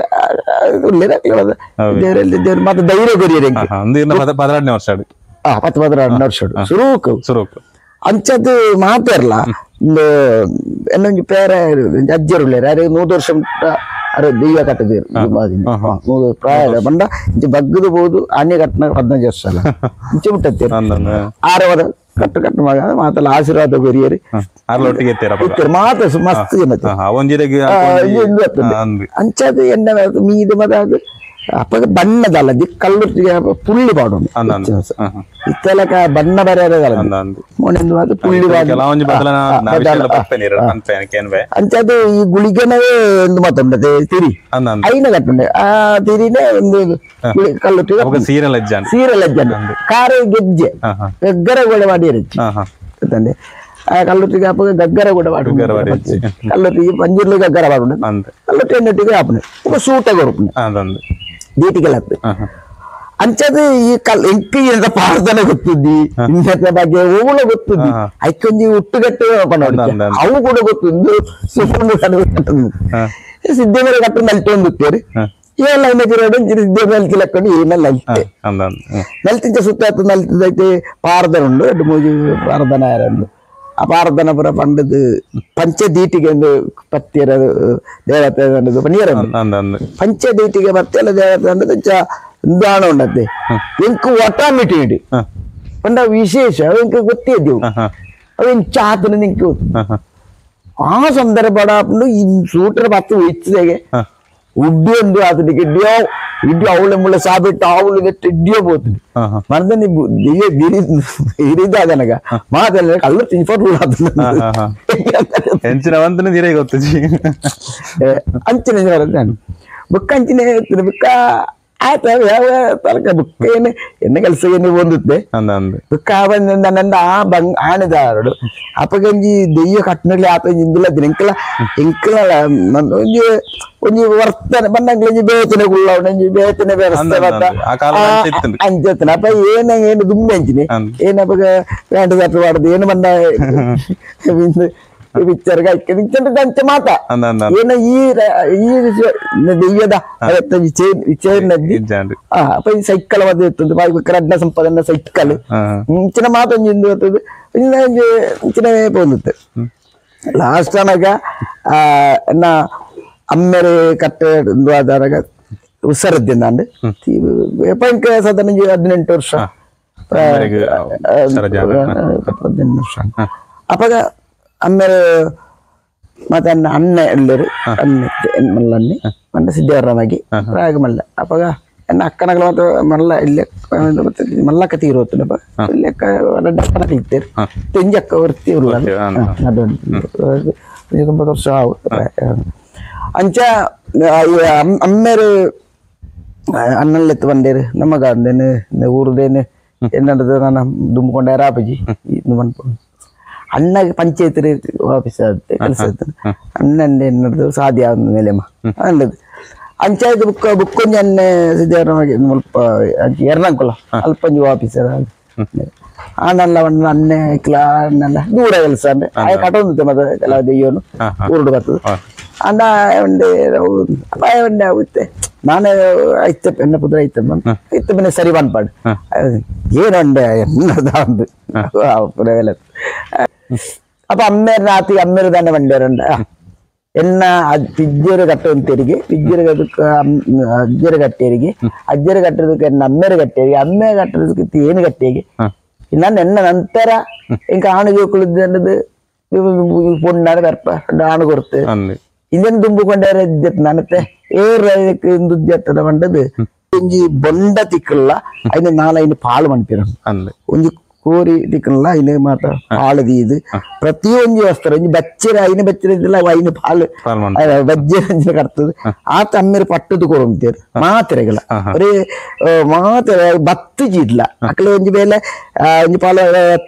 ಉಳ್ಳೇರಕ್ಲು ದೇವರಲ್ಲಿ ದೇವರು ಮತ್ತೆ ಧೈರ್ಯ ಕೊರಿಯರು
12 ವರ್ಷ
10-12 ವರ್ಷ ಸುರೂಕು
ಸುರೂಕು
ಅಂಚದು ಮಾತಾರಲ್ಲ എന്നೊಂಜಿ ಪೇರ ಅಜ್ಜರು ಉಳ್ಳೇರು ಅರೆ 100 ವರ್ಷ ಅರೆ ದೆಯ್ಯ ಕಟ್ಟದೇರು ಪ್ರಾಯ ಪಂಡ ಇಂಚ ಬಗ್ಗದು ಬೋದು ಆನೆ ಕಟ್ಟನ 15 ವರ್ಷ ಅಲ್ಲ ಇಂಚ ಮುಟ್ಟತ್ತೇರು ಆರವರ ಕಟ್ಟು ಕಟ್ಟು ಮಗ ಮಾತಲ್ಲ ಆಶೀರ್ವಾದ ಕೊರಿಯರು ಮಾತ ಮಸ್ತ್ ಜನ ಅಂಚದು ಎಣ್ಣೆ ಮೀದು ಮದ ಅಪ್ಪಗ ಬಣ್ಣದಲ್ಲ ಕಲ್ಲು ಪುಳ್ಳಿ ಪಾಡೋಣ ಇತ್ತಲಕ ಬಣ್ಣ ಬರೆಯದಲ್ಲ ಮೊನೆಂದು ಅದು ಪುಳ್ಳಿ ಅಂಚದು ಈ ಗುಳಿಗೆನವೇ ಒಂದು ಮಾತುಂಡತೆ ತಿರಿ ಐನ ಕಟ್ಟುಂಡೆ ಆ ತಿರಿನೇ ಒಂದು ಕಲ್ಲು ಸೀರೆ ಲಜ್ಜಾನ ಕಾರೆ ಗೆಜ್ಜೆ ಗಗ್ಗರ ಗೋಡೆ ಮಾಡಿ ಇರಚ್ಚಿ ತಂದೆ ಆ ಕಲ್ಲುಟ್ಟಿಗೆ ಅಪ್ಪಗ ಗಗ್ಗರ ಕೂಡ ವಾಡು ಕಲ್ಲುಟ್ಟಿಗೆ ಪಂಜುರ್ಲಿ ಗಗ್ಗರ ವಾಡು ಕಲ್ಲುಟ್ಟಿ ಎಣ್ಣೆಟ್ಟಿಗೆ ಆಪನೆ ఒక ಸೂಟ ಕೊರುಪುನೆ ದೀಟಿಗೆಲತ್ತು ಅಂಚದು ಈ ಕಲ್ ಎಂಕ್ ಎಂತ ಪಾರ್ದನೆ ಗೊತ್ತಿದ್ದಿ ಇಂಥ ಬಗ್ಗೆ ಓವುಲ ಗೊತ್ತಿದ್ದಿ ಐಕೊಂಜಿ ಹುಟ್ಟುಗಟ್ಟೆ ಪಂಡ ಅವು ಕೂಡ ಗೊತ್ತಿದ್ದು ಸುಮ್ಮನೆ ಸಿದ್ಧ ಮೇಲೆ ಕಟ್ಟು ನಲ್ಟೊಂದು ಗೊತ್ತೇರಿ ಏಲ್ಲ ಇನ್ನ ಸಿದ್ಧ ನಲ್ತಿ ಲಕ್ಕೊಂಡು ಏನೆಲ್ಲ ನಲ್ತೆ ನಲ್ತಿಂಚ ಸುತ್ತ ನಲ್ತಿದೈತೆ ಪಾರ್ದನ ಉಂಡು ಎರಡು ಮೂಜಿ ಪಾರ್ದನ ಯಾರುಂಡು ಆ ಪಾರ್ದನಪುರ ಪಂಡದು ಪಂಚದೀಟಿಗೆ ಒಂದು ಪತ್ತಿರ ದೇವತೆ ಪನ್ನೀರ ಪಂಚದೀಟಿಗೆ ಪತ್ತೆಲ್ಲ ದೇವತೆ ಅಂಡದು ದಾಣ ಉಂಡತ್ತೆ ಎಂಕು ಆಟೋಮೆಟಿಕ್ ಪಂಡ ವಿಶೇಷ ಎಂಕು ಗೊತ್ತೇ ಇದ್ದೆವು ಅವೇನು ಚಾತನ ನಿಂಕು ಆ ಸಂದರ್ಭ ಈ ಸೂಟರ್ ಪತ್ತು ಒಯ್ತದಾಗೆ ಉಡ್ಡಿ ಒಂದು ಆತನಿಗೆ ಇಡ್ಡಿಯೋ ಇಡ್ಡಿ ಅವಳೆ ಮುಳ್ಳ ಸಾಬಿಟ್ಟು ಅವಳು ನೆಟ್ಟು ಇಡ್ಡಿಯೋ పోతుంది ಮನದಲ್ಲಿ ಹಿರಿದಾದನಗ ಮಾತಲ್ಲ ಕಳ್ಳು ತಿನ್ಫೋರ್ ಅಂಚಿನ ನಾನು ಬುಕ್ಕ ಅಂಚಿನ ಬುಕ್ಕ ಆಯ್ತು ಯಾವ ತಲಕ ಬುಕ್ಕ ಏನು ಎನ್ನ ಕೆಲಸ ಏನು ಬಂದುತ್ತೆ ಬುಕ್ಕ ಬಂದ ನನ್ನ ಆ ಬಂಗ್ ಆಣೆದಾರಡು ಅಪ್ಪಗಂಜಿ ದೆಯ್ಯ ಕಟ್ಟನಲ್ಲಿ ಆತ ಇಂದಿಲ್ಲ ಎಂಕಲ ಎಂಕಲ ಒಂಜಿ ಒಂಜಿ ವರ್ತನೆ ಬಂದಂಗ್ಲಂಜಿ ಬೇತನೆ ಗುಳ್ಳವನಂಜಿ ಬೇತನೆ ವ್ಯವಸ್ಥೆ ಅಂಚೆತ್ತನ ಅಪ್ಪ ಏನ ಏನು ದುಮ್ಮೆ ಅಂಚಿನಿ ಏನಪ್ಪ ಪ್ಯಾಂಟ್ ಶರ್ಟ್ ಮಾಡುದು ಏನು ಬಂದ ಪಿಕ್ಚರ್ ಅಂಚೆ ಮಾತ ಏನ ಈ ಈ ದೆಯ್ಯದ ವಿಚೇರ್ನದ್ದಿ ಅಪ್ಪ ಈ ಸೈಕಲ್ ಮದ್ದು ಇರ್ತದೆ ರಡ್ನ ಸಂಪಾದನೆ ಸೈಕಲ್ ಇಂಚಿನ ಮಾತೊಂಜಿ ಇಂದು ಬರ್ತದೆ ಇನ್ನೊಂಜಿ ಇಂಚಿನ ಪೋಂದುತ್ತೆ ಲಾಸ್ಟ್ ಅನಗ ಎನ್ನ ಅಮ್ಮೆರೆ ಕಟ್ಟೆ ಆದಾಗ ಹುಷಾರಿದ್ದೆ ಪಂಕ ಸಾಧಾರಣ 18 ವರ್ಷ 18 ವರ್ಷ ಅಪ್ಪಾಗ ಅಮ್ಮೇಲೆ ಮತ್ತೆ ಅನ್ನ ಅಣ್ಣ ಎಲ್ಲರು ಅಣ್ಣ ಮಲ್ಲನ್ನಿ ಮಂಡ ಸಿದ್ದೇವರಮಾಗಿ ರಾಗ ಮಲ್ಲ ಅಪ್ಪಾಗ ಎನ್ನ ಅಕ್ಕನಗಳ ಮತ್ತೆ ಮಲ್ಲ ಇಲ್ಲೇ ಮತ್ತೆ ಮಲ್ಲಕ್ಕ ತೀರೋತ್ತಪ್ಪ ಇಲ್ಲೇ ಅಕ್ಕನ ಕಲಿತೇರು ತೆಂಜಿ ಅಕ್ಕ ಹೊರ್ತಿ 9 ವರ್ಷ ಆವು ಅಂಚ ಅಮ್ಮೇರು ಅಣ್ಣಲ್ಲೆತ್ತು ಬಂದೇರು ನಮಗ ಅಂದೇನು ಊರ್ದೇನು ಎನ್ನದು ನಾನು ದುಮ್ಕೊಂಡೆ ರಾಪಜಿ ಇದು ಮನ್ಪು ಅಣ್ಣ ಪಂಚಾಯತ್ ಆಫೀಸ್ ಆಗುತ್ತೆ ಕೆಲಸ ಆಯ್ತು ಅಣ್ಣಂಡೆ ಎನ್ನದು ಸಾಧ್ಯ ನೆಲೆಮ ಅನ್ನದು ಅಂಚಾಯ್ತು ಬುಕ್ಕ ಬುಕ್ಕೊಂಜಿ ಅಣ್ಣೆ ಸಿದ್ದೇವರಮಾಗಿ ಮುಲ್ಪ ಎರ್ನಾಂಕುಲ ಅಲ್ಪಂಜಿ ಆಫೀಸರ್ ಆನಲ್ಲ ಒಂದು ಅಣ್ಣೆ ಇಕ್ಲ ಅಣ್ಣಲ್ಲ ದೂರ ಕೆಲಸ ಅಂದ್ರೆ ಆಯ ಕಟೊಂದುತ್ತೆ ಮತ್ತೆ ಕೆಲವು ದೆಯ್ಯೋನು ಊರುಡು ಬರ್ತದೆ ಅಣ್ಣ ಉಂಡೆ ಅಪಾಯ ಉಂಡೆ ಆಗುತ್ತೆ ನಾನು ಐತೆ ಎನ್ನ ಪುದ್ರ ಐತೆ ಐತೆ ಮನೆ ಸರಿ ಬಂದ್ಪಾಡು ಏನಂಡೆ ಎನ್ನದ ಒಂದು ಅಪ್ಪ ಅಮ್ಮೇರ ನಾತಿ ಅಮ್ಮೇರು ತಾನೆ ಬಂಡೇರಂಡ ಎನ್ನ ಪಿಜ್ಜರು ಕಟ್ಟುವಂತರಿಗೆ ಪಿಜ್ಜರು ಅಜ್ಜರು ಕಟ್ಟೇರಿಗೆ ಅಜ್ಜರು ಕಟ್ಟೋದಕ್ಕೆ ಎನ್ನ ಅಮ್ಮೇರು ಕಟ್ಟೇರಿಗೆ ಅಮ್ಮೆ ಕಟ್ಟೋದಕ್ಕೆ ಏನು ಕಟ್ಟೇಗೆ ನಾನು ಎನ್ನ ನಂತರ ಇಂಕ ಆಣು ಜೋಕುಳಿದ್ದು ಪೊಣ್ಣಾನ ಕರ್ಪ ಆಣು ಕೊರ್ತು ಇದನ್ನು ತುಂಬಿಕೊಂಡಾರ ನನತ್ತೆ ಏರ್ ದುಜ್ಜತ್ತದ ಬಂಡದು ಒಂಜಿ ಬೊಂಡ ತಿಕ್ಕಲ್ಲ ಐನ ನಾಲೈನು ಪಾಳು ಮನ್ಪಿರ ಒಂಜಿ ಕೋರಿ ತಿಕ್ಕಲ್ಲ ಐನ ಮಾತ ಪಾಳು ದೀದು ಪ್ರತಿಯೊಂಜಿ ವಸ್ತ್ರ ಒಂಜಿ ಬಚ್ಚರ ಐನ ಬಚ್ಚರ ಇದ್ದಿಲ್ಲ ಐನ ಪಾಳು ಬಜ್ಜೆ ಕರ್ತದೆ ಆತ ಅಮ್ಮೇರು ಪಟ್ಟದು ಕೊರಂತೇರು ಮಾತ್ರೆಗಳ ಒರೇ ಮಾತ್ರೆ ಬತ್ತು ಜೀಡ್ಲ ಅಕಲೆ ಒಂಜಿ ಬೇಲೆ ಒಂಜಿ ಪಾಲ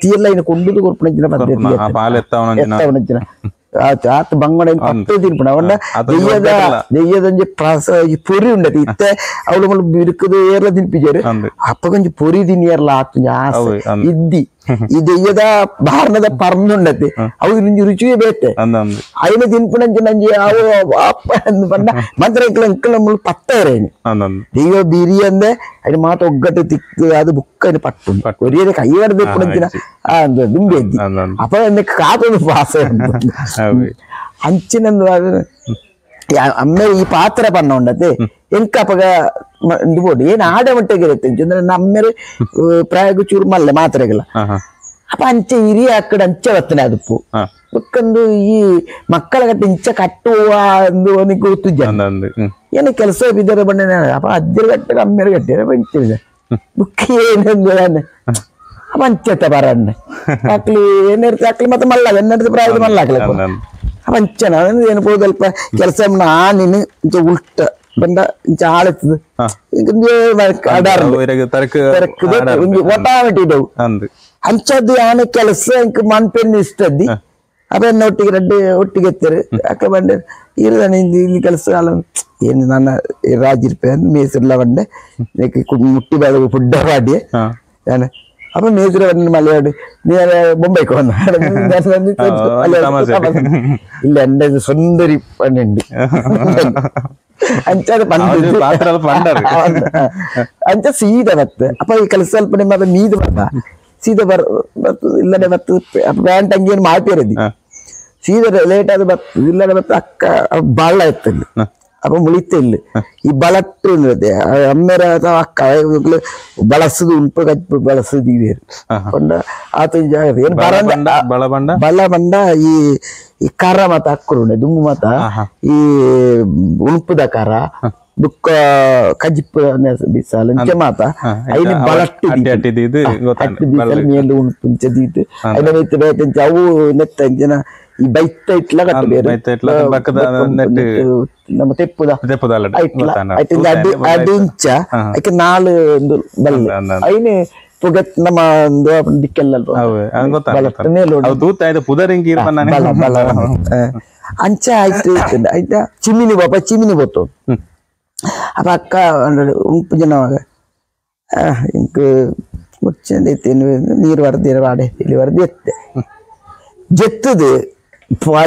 ತೀರ್ಲ ಐನ ಕೊಂಡುದು ಕೊರ್ಪುನಂಚಿನ ಪದ್ಧತಿ ಎತ್ತವನಂಚಿನ ಆತ ಬಂಗಡ ಪಟ್ಟು ತಿನ್ಪುಣ ಅವನ ದೆಯ್ಯದ ದೆಯ್ಯದೊಂಜಿ ಪ್ರಾಸ ಪೊರಿ ಉಂಡತಿ ಇತ್ತೆ ಅವಳು ಮುಳು ಬಿರುಕುದು ಏರ್ಲ ತಿನ್ಪಿಜಾರು ಅಪ್ಪ ಕೊಂಚ ಪೊರಿ ತಿನ್ನಿಯರ್ಲ ಆತುಂಜ ಆಸೆ ಇದ್ದಿ ಈ ದೆಯ್ಯದ ಬಾರ್ನದ ಪರ್ನುಂಡತಿ ಅವು ನಿಂಜಿ ರುಚಿಯೇ ಬೇತೆ ಅಯ್ನ ತಿನ್ಪುಣಂಚಿ ನಂಜಿ ಅವು ಅಪ್ಪ ಪಂಡ ಮಂತ್ರ ಇಂಕ್ಲ ಮುಳು ಪತ್ತ ಇರೇನು ದೆಯ್ಯೋ ಬಿರಿಯಂದೆ ಅಯ್ನ ಮಾತ ಒಗ್ಗಟ್ಟು ತಿಕ್ಕು ಅದು ಬುಕ್ಕ ಅಯ್ನ ಪಟ್ಟು ಒರಿಯದೆ ಕೈ ಹೊಡೆದು ಆ ದುಂಬಿ ಎದ್ದಿ ಅಪ್ಪ ಕಾತೊಂದು ಪಾಸ ಅಂಚಿನ ಅಮ್ಮ ಈ ಪಾತ್ರ ಪನ್ನ ಉಂಡತೆ ಎಂಕ ಅಪಗ ಬೋಡು ಏನು ಆಡ ಮಟ್ಟಿಗೆ ಇರುತ್ತೆ ಅಂದ್ರೆ ನಮ್ಮೇಲೆ ಪ್ರಾಯకు ಚೂರು ಮಲ್ಲೆ ಮಾತ್ರೆಗಳ ಅಪ್ಪ ಅಂಚೆ ಹಿರಿಯ ಅಕ್ಕಡ ಅಂಚೆ ಬತ್ತನೆ ಅದಪ್ಪು ಬುಕ್ಕಂದು ಈ ಮಕ್ಕಳ ಕಟ್ಟ ಇಂಚ ಕಟ್ಟುವ ಅಂದು ಗೊತ್ತು ಜನ ಏನು ಕೆಲಸ ಬಿದ್ದರೆ ಬಣ್ಣ ಅಪ್ಪ ಅಜ್ಜರು ಕಟ್ಟ ಅಮ್ಮೇರು ಕಟ್ಟಿರ ಇಂಚಿದೆ ಬುಕ್ ಏನಂದು ನಾನು ಅಪ್ಪ ಅಂಚೆತ್ತ ಬರನ್ನೆ ಅಕ್ಲಿ ಏನಿರ್ತದೆ ಅಕ್ಲಿ ಮತ್ತೆ ಮಲ್ಲ ಎನ್ನಿರ್ತದೆ ಪ್ರಾಯದ ಮಲ್ಲ ಹಾಕ್ಲಿ ಅಪ್ಪ ಅಂಚನ ಏನು ಪೋದಲ್ಪ ಕೆಲಸ ಆನಿನ ಇಂಚ ಉಲ್ಟ ಬಂದ ಇಂಚ ಆಳತ್ತದ ಒಟಾಮಟಿ ಅಂಚದ್ದು ಆನೆ ಕೆಲಸ ಇಂಕ ಮನ್ಪೆನ್ನು ಇಷ್ಟದ್ದಿ ಅಪ್ಪ ಎನ್ನ ಒಟ್ಟಿಗೆ ರಡ್ಡೆ ಒಟ್ಟಿಗೆ ಎತ್ತರು ಅಕ್ಕ ಬಂಡೆ ಇರದಾನೆ ಇಲ್ಲಿ ಕೆಲಸ ಅಲ್ಲ ಏನು ನನ್ನ ರಾಜಿರ್ಪೆ ಮೇಸಿರ್ಲ ಬಂಡೆ ಮುಟ್ಟಿ ಬೇಡ ಫುಡ್ಡ ಮಾಡಿ ನಾನು ಅಪ್ಪ ಮೇಸ್ರಿ ಬಂದ ಮಲಯಾಳಿ ನೀ ಬೊಂಬೈക്ക് വന്നു ഇല്ല എന്റെ സുന്ദരി പണ്ണുണ്ട് ಅಂಚಾದ ಅಂಚ ಸೀದಾ ಬತ್ತು ಅಪ್ಪ ಈ ಕೆಲಸ ಸ್ವಲ್ಪ ನಿಮ್ಮ ಮೀದು ಬರ್ತ ಸೀದಾ ಬರ್ ಬತ್ತು ಇಲ್ಲಡೆ ಬತ್ತು ಪ್ಯಾಂಟ್ ಅಂಗಿ ಏನು ಮಾಪಿರದಿ ಸೀದಾ ಲೇಟ್ ಆದ ಬತ್ತು ಇಲ್ಲಡೆ ಬತ್ತು ಅಕ್ಕ ಬಳ್ಳ ಎತ್ತಲ್ಲ ಅಪ್ಪ ಮುಳಿತ ಇಲ್ಲ ಈ ಬಳಟ್ಟು ಅಮ್ಮೇರ ಅಕ್ಕ ಬಳಸುದು ಉಂಟು ಕಚ್ಚು ಬಳಸುದು ಇವೆ ಕೊಂಡ ಆತ ಜಾಗ ಏನು ಬರಂದ ಬಲ ಬಂಡ ಈ ಈ ಕರ ಮಾತ ಅಕ್ಕರು ದುಂಬು ಮಾತ ಈ ಉಣುಪುದ ಕರ ಬುಕ್ಕ ಕಜಿಪ್ಪು ಬಿಸಾಲ ಇಂಚೆ ಮಾತ ಐನ ಬಳಟ್ಟು ಅಟ್ಟಿ ಬಿಸಾಲ ಮೇಲು ಉಣುಪು ಇಂಚೆ ದೀತು ಐನ ಮೆತ್ತ ಬೇತಂಚೆ ಅವು ನೆತ್ತ ಇಂಚಿನ ಈ ಬೈತ ಇಟ್ಲ ಕಟ್ಟು ಬೇರೆ ನಮ್ಮ ತೆಪ್ಪುದ ಐಟ್ಲ ಐಟಿಂದ ಅಡಿ ಅಡಿಂಚ ಐಕೆ ನಾಲು ಒಂದು ಬಲ್ಲೆ ಐನೆ ಪುಗತ್ ನಮ್ಮ ಒಂದು ದಿಕ್ಕೆಲ್ಲ ಬಲ ಬಲ ಅಂಚ ಆಯ್ತು ಆಯ್ತಾ ಚಿಮಿನಿ ಬಾಪ ಚಿಮಿನಿ ಬತ್ತು ಅಪ್ಪ ಅಕ್ಕ ಉಂಪು ಜನವಾಗ ಇಂಕ ಮುಚ್ಚಂದೈತೆ ನೀರು ವರದಿ ವಾಡೆ ಇಲ್ಲಿ ವರದಿ ಎತ್ತೆ ಜೆತ್ತದು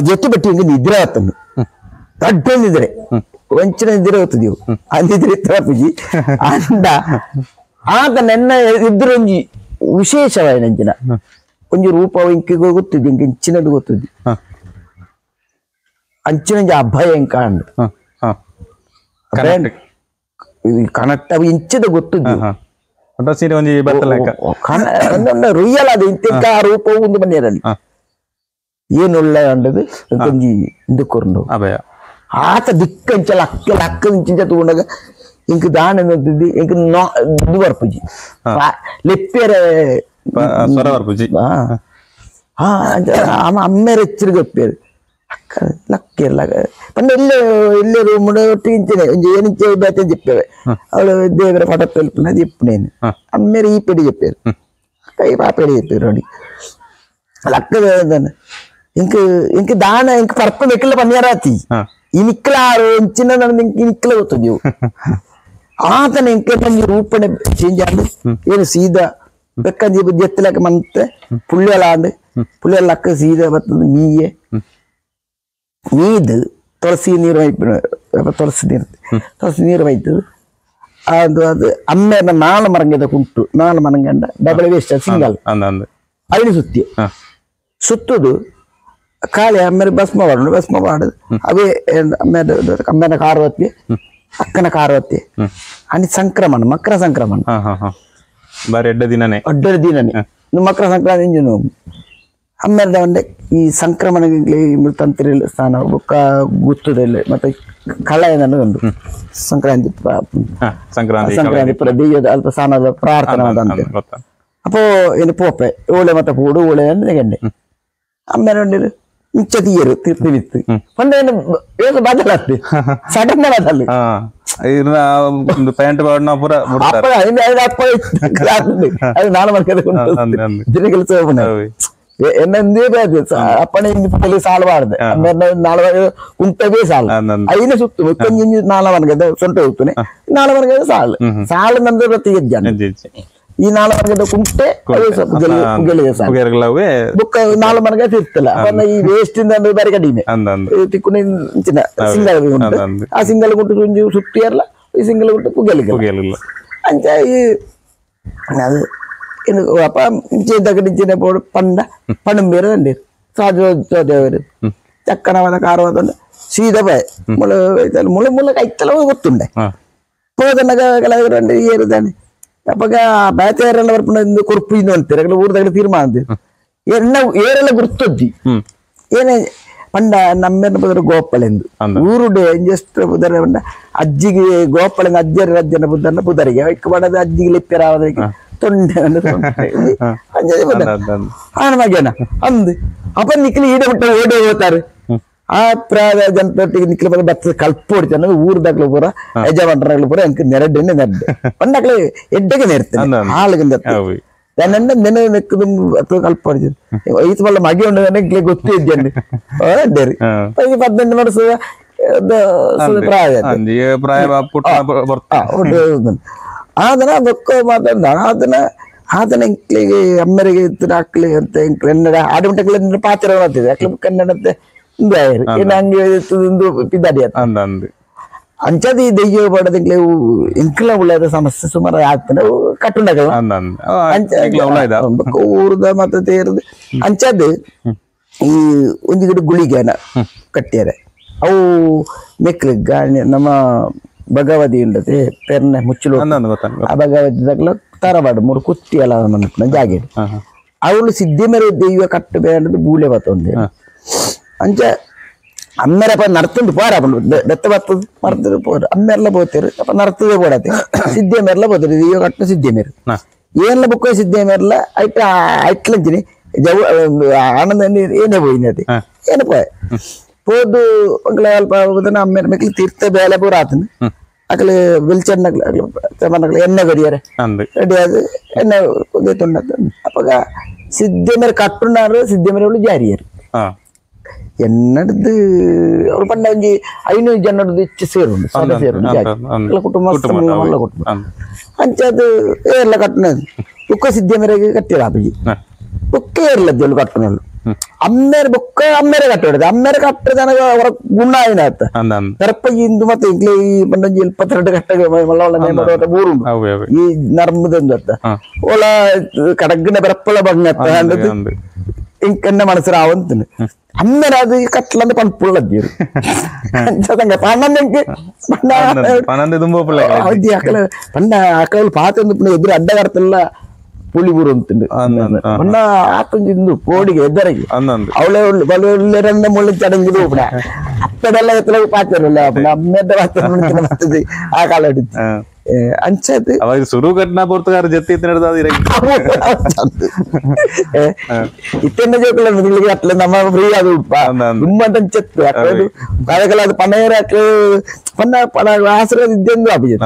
ಜೆತ್ತು ಬಟ್ಟಿ ಹಿಂಗೆ ನಿದ್ರೆ ಆತನು ದೊಡ್ಡ ನಿದ್ರೆ ವಂಚನೆ ನಿದ್ರೆ ಹೋಗ್ತದೆ ಆ ನಿದ್ರೆ ತಪ್ಪುಜಿ ಅಂದ ಆತ ನೆನ್ನ ಇದ್ರೊಂಜಿ ವಿಶೇಷವಾದ ನಂಜಿನ ಒಂಜಿ ರೂಪ ಇಂಕ ಗೊತ್ತಿದ್ದು ಇಂಕ ಇಂಚಿನದು ಗೊತ್ತಿದ್ದು ಅಂಚಿನಂಜಿ ಅಭಯ ಇಂಕ ಅಂಡ್ ಕನಕ್ಟ್ ಅವು ಇಂಚದ ಗೊತ್ತಿದ್ದು ರಿಯಲ್ ಅದು ಇಂತಿಂಕ ಆ ರೂಪವು ಒಂದು ಮನೆಯಲ್ಲಿ ಏನುಳ್ಳ ಅಂಡದು ಒಂಜಿ ಇಂದುಕೊರ್ನು ಆತ ದಿಕ್ಕಂಚ ಲಕ್ಕ ಲಕ್ಕ ಇಂಚಿಂಚ ತಗೊಂಡಾಗ ಇಂಕ ದಾನ ಇಂಕ ಇದು ಬರ್ಪುಜಿ ಲೆಪ್ಪೇರೆ ಅಮ್ಮೇರ ಎಚ್ಚರಿಕೆ ಒಪ್ಪೇರು ಅಕ್ಕ ಲಕ್ಕಿರ್ಲ ಪಂಡ ಎಲ್ಲೇ ಎಲ್ಲೇ ರೂಮ್ ಒಟ್ಟಿಗೆ ಇಂಚನೆ ಒಂಜಿ ಏನಿಂಚೆ ಬೇತೆ చెప్పేವೆ ಅವಳು ದೇವರ ಪಟ పెలుపున చెప్పు ಅಮ್ಮೇರ ಈ ಪೆಡಿ చెప్పారు ಅಕ್ಕ ಈ ಪಾಪೆಡಿ చెప్పారు ನೋಡಿ ಲಕ್ಕದ ಇಂಕ ಇಂಕ ದಾನ ಇಂಕ ಪರ್ಪ ಮೆಕ್ಕಲ ಪನ್ಯಾರಾತಿ ಇನಿಕ್ಲಾರು ಇಂಚಿನ ಇನಿಕ್ಲ ಗೊತ್ತದು ಆತನ ಇಂಕ ನಂಜಿ ರೂಪಣೆ ಚೇಂಜ್ ಆಂಡ್ ಏನು ಸೀದಾ ಬೆಕ್ಕಂಜಿ ಎತ್ತಲಕ ಮಂತೆ ಪುಳ್ಳೆಲ ಆಂಡ್ ಪುಳ್ಳೆಲ್ಲ ಅಕ್ಕ ಸೀದಾ ಬರ್ತದೆ ಮೀಯೆ ಮೀದು ತುಳಸಿ ನೀರು ತುಳಸಿ ನೀರು ತುಳಸಿ ನೀರು ಬೈತದೆ ಅದು ಅದು ಅಮ್ಮೇನ ನಾಲ್ ಮರಂಗದ ಕುಂಟು ನಾಲ್ ಮರಂಗಂಡ double waste single ಐದು ಸುತ್ತಿ ಸುತ್ತುದು ಕಾಳಿ ಆಮೇಲೆ ಭಸ್ಮ ಮಾಡೋಣ ಭಸ್ಮ ಮಾಡೋದು ಅವೇ ಆಮೇಲೆ ಅಮ್ಮೇನ ಕಾರವತ್ತಿ ಅಕ್ಕನ ಕಾರವತ್ತಿ आणि ಸಂಕ್ರಮಣ ಮಕರ ಸಂಕ್ರಮಣ
ಬಾರಿ ಎಡ್ಡ ದಿನನೇ
ಅಡ್ಡ ದಿನನೇ ಮಕರ ಸಂಕ್ರಾಂತಿ ಇಂಜಿನ ಆಮೇಲೆ ಒಂದೇ ಈ ಸಂಕ್ರಮಣ ತಂತ್ರಿ ಸ್ಥಾನ ಬೊಕ್ಕ ಗುತ್ತದಲ್ಲಿ ಮತ್ತೆ ಕಳ ಏನನ್ನೋದು ಒಂದು ಸಂಕ್ರಾಂತಿ
ಸಂಕ್ರಾಂತಿ
ಸಂಕ್ರಾಂತಿ ದೆಯ್ಯದ ಅಲ್ಪ ಸ್ಥಾನದ ಪ್ರಾರ್ಥನೆ ಅಂತ ಅಪ್ಪೋ ಏನು ಪೋಪೆ ಓಳೆ ಮತ್ತೆ ಪೂಡು ಓಳೆ ಅಂದ್ರೆ ಗಂಡೆ ಆಮೇಲೆ ಒಂದು ಮಿಚ್ಚ ತೀಯರು ತೀರ್ಥ ಬಿತ್ತು ಒಂದೇನು ಏನು ಬದಲಾಗ್ತದೆ ಸಡನ್ ಬದಲು
ಪ್ಯಾಂಟ್
ಅದು ನಾನು ದಿನ ಕೆಲಸ ಎನ್ನಂದೇ ಅಪ್ಪಣೆ ಸಾಲ ಬಾರದೆ ಆಮೇಲೆ ನಾಳೆ ಕುಂಟವೇ ಸಾಲ ಐದು ಸುತ್ತು ಮುತ್ತಂಜಿ ನಾಳೆ ಮನಗದ ಸೊಂಟ ಹೋಗ್ತಾನೆ ನಾಳೆ ಮನಗದ ಸಾಲು ಸಾಲು ನಂದು ಪ್ರತಿ ಜನ ಈ ನಾಳೆ ಮನಗದ ಕುಂಟೆ ಸಾಲು ಬುಕ್ಕ ನಾಳೆ ಮನಗ ತಿರ್ತಲ್ಲ ಅವನ್ನ ಈ ವೇಸ್ಟ್ ಇಂದ ಬಾರಿ ಕಡಿಮೆ ತಿಕ್ಕುನ ಸಿಂಗಲ್ ಉಂಟು ಆ ಸಿಂಗಲ್ ಗುಂಟು ಸುಂಜಿ ಸುತ್ತಿ ಅಲ್ಲ ಈ ಸಿಂಗಲ್ ಗುಂಟು ಪುಗೆಲಿಲ್ಲ ಅಂಚ ಈ ಅದು ಅಪ್ಪ ಇಂಚಿನ ಪಂಡ ಪಣಂಬೇರು ಅಂಡಿ ಸಾಧು ಚಕ್ಕಣವಾದ ಕಾರವಾದ ಸೀದಾ ಬಾಯ್ ಮುಳ ಮುಳ ಮುಳ ಕೈತಲ ಗೊತ್ತುಂಡೆ ಪೋದನಗ ಕೆಲವರು ಏರುದಾನೆ ಅಪ್ಪಗ ಬೇತೆಯರೆಲ್ಲ ಬರ್ಪುಂಡು ಕೊರ್ಪು ಇಂದು ಅಂತಾರೆ ಅಗಲ ಊರ್ದಾಗಲ ತೀರ್ಮಾನ ಅಂತೀರಿ ಎನ್ನ ಏರೆಲ್ಲ ಗುರ್ತೊದ್ದಿ ಏನೇ ಪಂಡ ನಮ್ಮೆನ್ನ ಬುದರ ಗೋಪಾಲೆಂದು ಊರುಡೆ ಇಂಜಸ್ಟ್ ಬುದರ ಪಂಡ ಅಜ್ಜಿಗೆ ಗೋಪಾಲೆಂದು ಅಜ್ಜರ ಅಜ್ಜನ ಬುದ್ಧನ ಬುದರಿಗೆ ಐಕ್ ಬಡದ ಅಜ್ಜಿಗೆ ಲಿಪ್ಪೆರಾವದಕ್ಕೆ ತೊಂಡೆ ಆನ ಮಗನ ಅಂದು ಅಪ್ಪ ನಿಕ್ಲಿ ಈಡೆ ಬಿಟ್ಟ ಓಡಿ ಹೋಗ್ತಾರೆ ಆ ಪ್ರಾಯ ಜನತೆಗೆ ನಿಕ್ಲಿ ಬಂದ ಬತ್ತ ಕಲ್ಪ ಹೊಡಿತಾನೆ ಊರ್ದಾಗ್ಲು ಪೂರ ಯಜಮಾನ್ರಾಗ್ಲು ಪೂರ ಎಂಕ ನೆರಡೆಣ್ಣೆ ನೆರಡೆ ಪಂಡಕ್ಲೆ ಎಡ್ಡೆಗೆ ನೆರ್ತೇನೆ ಹಾಲಿಗೆ ನನ್ನ ನೆನೆ ನೆಕ್ಕದು ಅಥವಾ ಕಲ್ಪ ಹೊಡಿತೀನಿ ಈತ ಬಲ್ಲ ಮಗೆ ಉಂಡು ನನಗೆ ಗೊತ್ತೇ ಇದ್ದೇನೆ ಅಡ್ಡೇರಿ 18 ವರ್ಷ ಪ್ರಾಯ ಆದನ ಬೊಕ್ಕ ಮಾತಾಡ ಆದನ ಆತನ ಎಂಕ್ಲಿಗೆ ಅಮ್ಮರಿಗೆ ಅಕ್ಲಿ ಅಂತ ಎಂಕ್ಲು ಎನ್ನಡ ಆಡುಮಟಕ್ಲೆ ಪಾತ್ರ ಮಾಡ್ತಿದೆ ಅಕ್ಲಿ ಕನ್ನಡತೆ ಹಂಗೆ ಪಿದಾಡಿ ಅಂಚದ ಈ ದೆಯ್ಯ ಬಡದಿಂಗ್ಲೆ ಎಂಕ್ಲ ಉಳ್ಳದ ಸಮಸ್ಯೆ ಸುಮಾರು ಆಗ್ತಾನೆ ಕಟ್ಟುಂಡಗಳ ಊರ್ದ ಮತ್ತೆ ತೇರ್ದು ಅಂಚದ್ದು ಈ ಒಂದು ಗಿಡ ಗುಳಿಗೆನ ಕಟ್ಟಿಯಾರೆ ಅವು ಮೆಕ್ಲು ಗಾಣಿ ನಮ್ಮ ಭಗವತಿ ಉಂಡತೆ ಪೆರ್ನೆ ಮುಚ್ಚಲು ಆ ಭಗವತಿ ತಗಲ ತರಬಾಡು ಮೂರು ಕುತ್ತಿ ಎಲ್ಲ ಮನ್ಪುನ ಜಾಗೆ ಅವಳು ಸಿದ್ಧಿ ಮೇರೆ ದೆಯ್ಯ ಕಟ್ಟು ಬೇಡದು ಬೂಳೆ ಬತ್ತೊಂದು ಅಂಚ ಅಮ್ಮೇರಪ್ಪ ನರ್ತುಂಡು ಪೋರ ಬೆತ್ತ ಬತ್ತದು ಮರ್ತದು ಪೋರ ಅಮ್ಮೆಲ್ಲ ಪೋತೇರು ಅಪ್ಪ ನರ್ತದೆ ಪೋಡತೆ ಸಿದ್ಧಿ ಮೇರೆಲ್ಲ ಪೋತೇರು ದೆಯ್ಯ ಕಟ್ಟು ಸಿದ್ಧಿ ಮೇರು ಏನೆಲ್ಲ ಬುಕ್ಕ ಸಿದ್ಧಿ ಮೇರೆಲ್ಲ ಐಟ ಐಟ್ಲಂಚಿನಿ ಜವ ಆನಂದ ಏನೇ ಪೋಯಿನಿ ಅದೇ ಏನೇ ಪೋಯ ಪೋದು ಅಲ್ಪ ಅಮ್ಮೇರ ಮೆಕ್ಲಿ ತೀರ್ಥ ಬೇಲೆ ಪೂರ ಆತನ ಅಕಲೆ ಬೆಲ್ಚಣ್ಣಗ್ಲ ಚಮನಗ್ಲ ಎಣ್ಣೆ ಗಡಿಯಾರೆ ರೆಡಿ ಅದು ಎಣ್ಣೆ ತುಂಡ ಅಪ್ಪಗ ಸಿದ್ಧಿ ಮೇರೆ ಕಟ್ಟುಂಡಾರು ಸಿದ್ಧಿ ಮೇರೆ ಜಾರಿಯರು ಎನ್ನಡ್ದು ಅವ್ರು ಪಂಡ ಒಂಜಿ 500 ಜನರದ್ದು ಇಚ್ಚೆ ಸೇರುಂಡು ಸಭೆ ಸೇರುಂಡು ಜಾರಿ ಕುಟುಂಬ ಮಲ್ಲ ಕುಟುಂಬ ಅಂಚ ಅದು ಏರ್ಲ ಕಟ್ಟುನದು ಬುಕ್ಕ ಸಿದ್ಧಿ ಮೇರೆಗೆ ಕಟ್ಟಿರ ಅಪ್ಪಾಜಿ ಬುಕ್ಕ ಏರ್ಲದ್ದು ಕಟ್ಟುನಲ್ಲು ಅಮ್ಮೇರೆ ಬುಕ್ಕ ಅಮ್ಮೇರೆ ಕಟ್ಟೋದು ಅಮ್ಮೇರೆ ಕಟ್ಟದನಗ ಅವರ ಗುಣ ಆಯ್ನಾತ ದರ್ಪ ಇಂದು ಮತ್ತೆ ಇಂಕ್ಲೆ ಈ ಪಂಡೊಂಜಿ 22 ಕಟ್ಟ ಮಲ್ಲ ಊರುಂಡು ಈ ನರ್ಮದಂದು ಅತ್ತ ಓಲ ಕಡಗ್ನ ಬೆರಪ್ಪಳ ಬಂಗತ್ತ ಅಂದದ್ದು ಇಂಕನ್ನ ಮನಸ್ಸು ಅಮ್ಮೇರೆ ಅದು ಕಟ್ಲಂದು ಪಂಪುಳ್ಳದ್ದೀರು ಪಂಡ ಅಕಲ ಪಾತ್ರ ಎದುರು ಅಡ್ಡಗರ್ತಲ್ಲ ಪುಳಿ ಊರು ಅಂತಂದು ಪಂಡ ಆತಂಜಿಂದು ಪೋಡಿಗೆ ಎದ್ದರಿಗೆ ಅವಳೆ ಬಲುಳ್ಳೆ ಮುಳ್ಳು ಚಡಂಗಿದು ಉಪಣ ಅಪ್ಪಡೆಲ್ಲ ಎತ್ತಲ ಪಾತ್ರಲ್ಲ ಅಮ್ಮೆದ್ದ ಪಾತ್ರ ಬರ್ತದೆ ಆ ಕಾಲ ಹಿಡಿತು ಅಂಚದು
ಅವಾಗ ಸುರು ಘಟನಾ ಪೋರ್ತುಗಾರ ಜೊತೆ
ಇತ್ತೆನ್ನ ಜೋಕುಲ ಅಟ್ಲೆ ನಮ್ಮ ಫ್ರೀ ಅದು ತುಂಬ ಅಂಚತ್ತು ಅದಕ್ಕೆಲ್ಲ ಅದು ಪನೇರ ಪನ್ನ ಪಣ ಆಸರ ಇದ್ದೆಂದು ಅಭಿಜಿತ್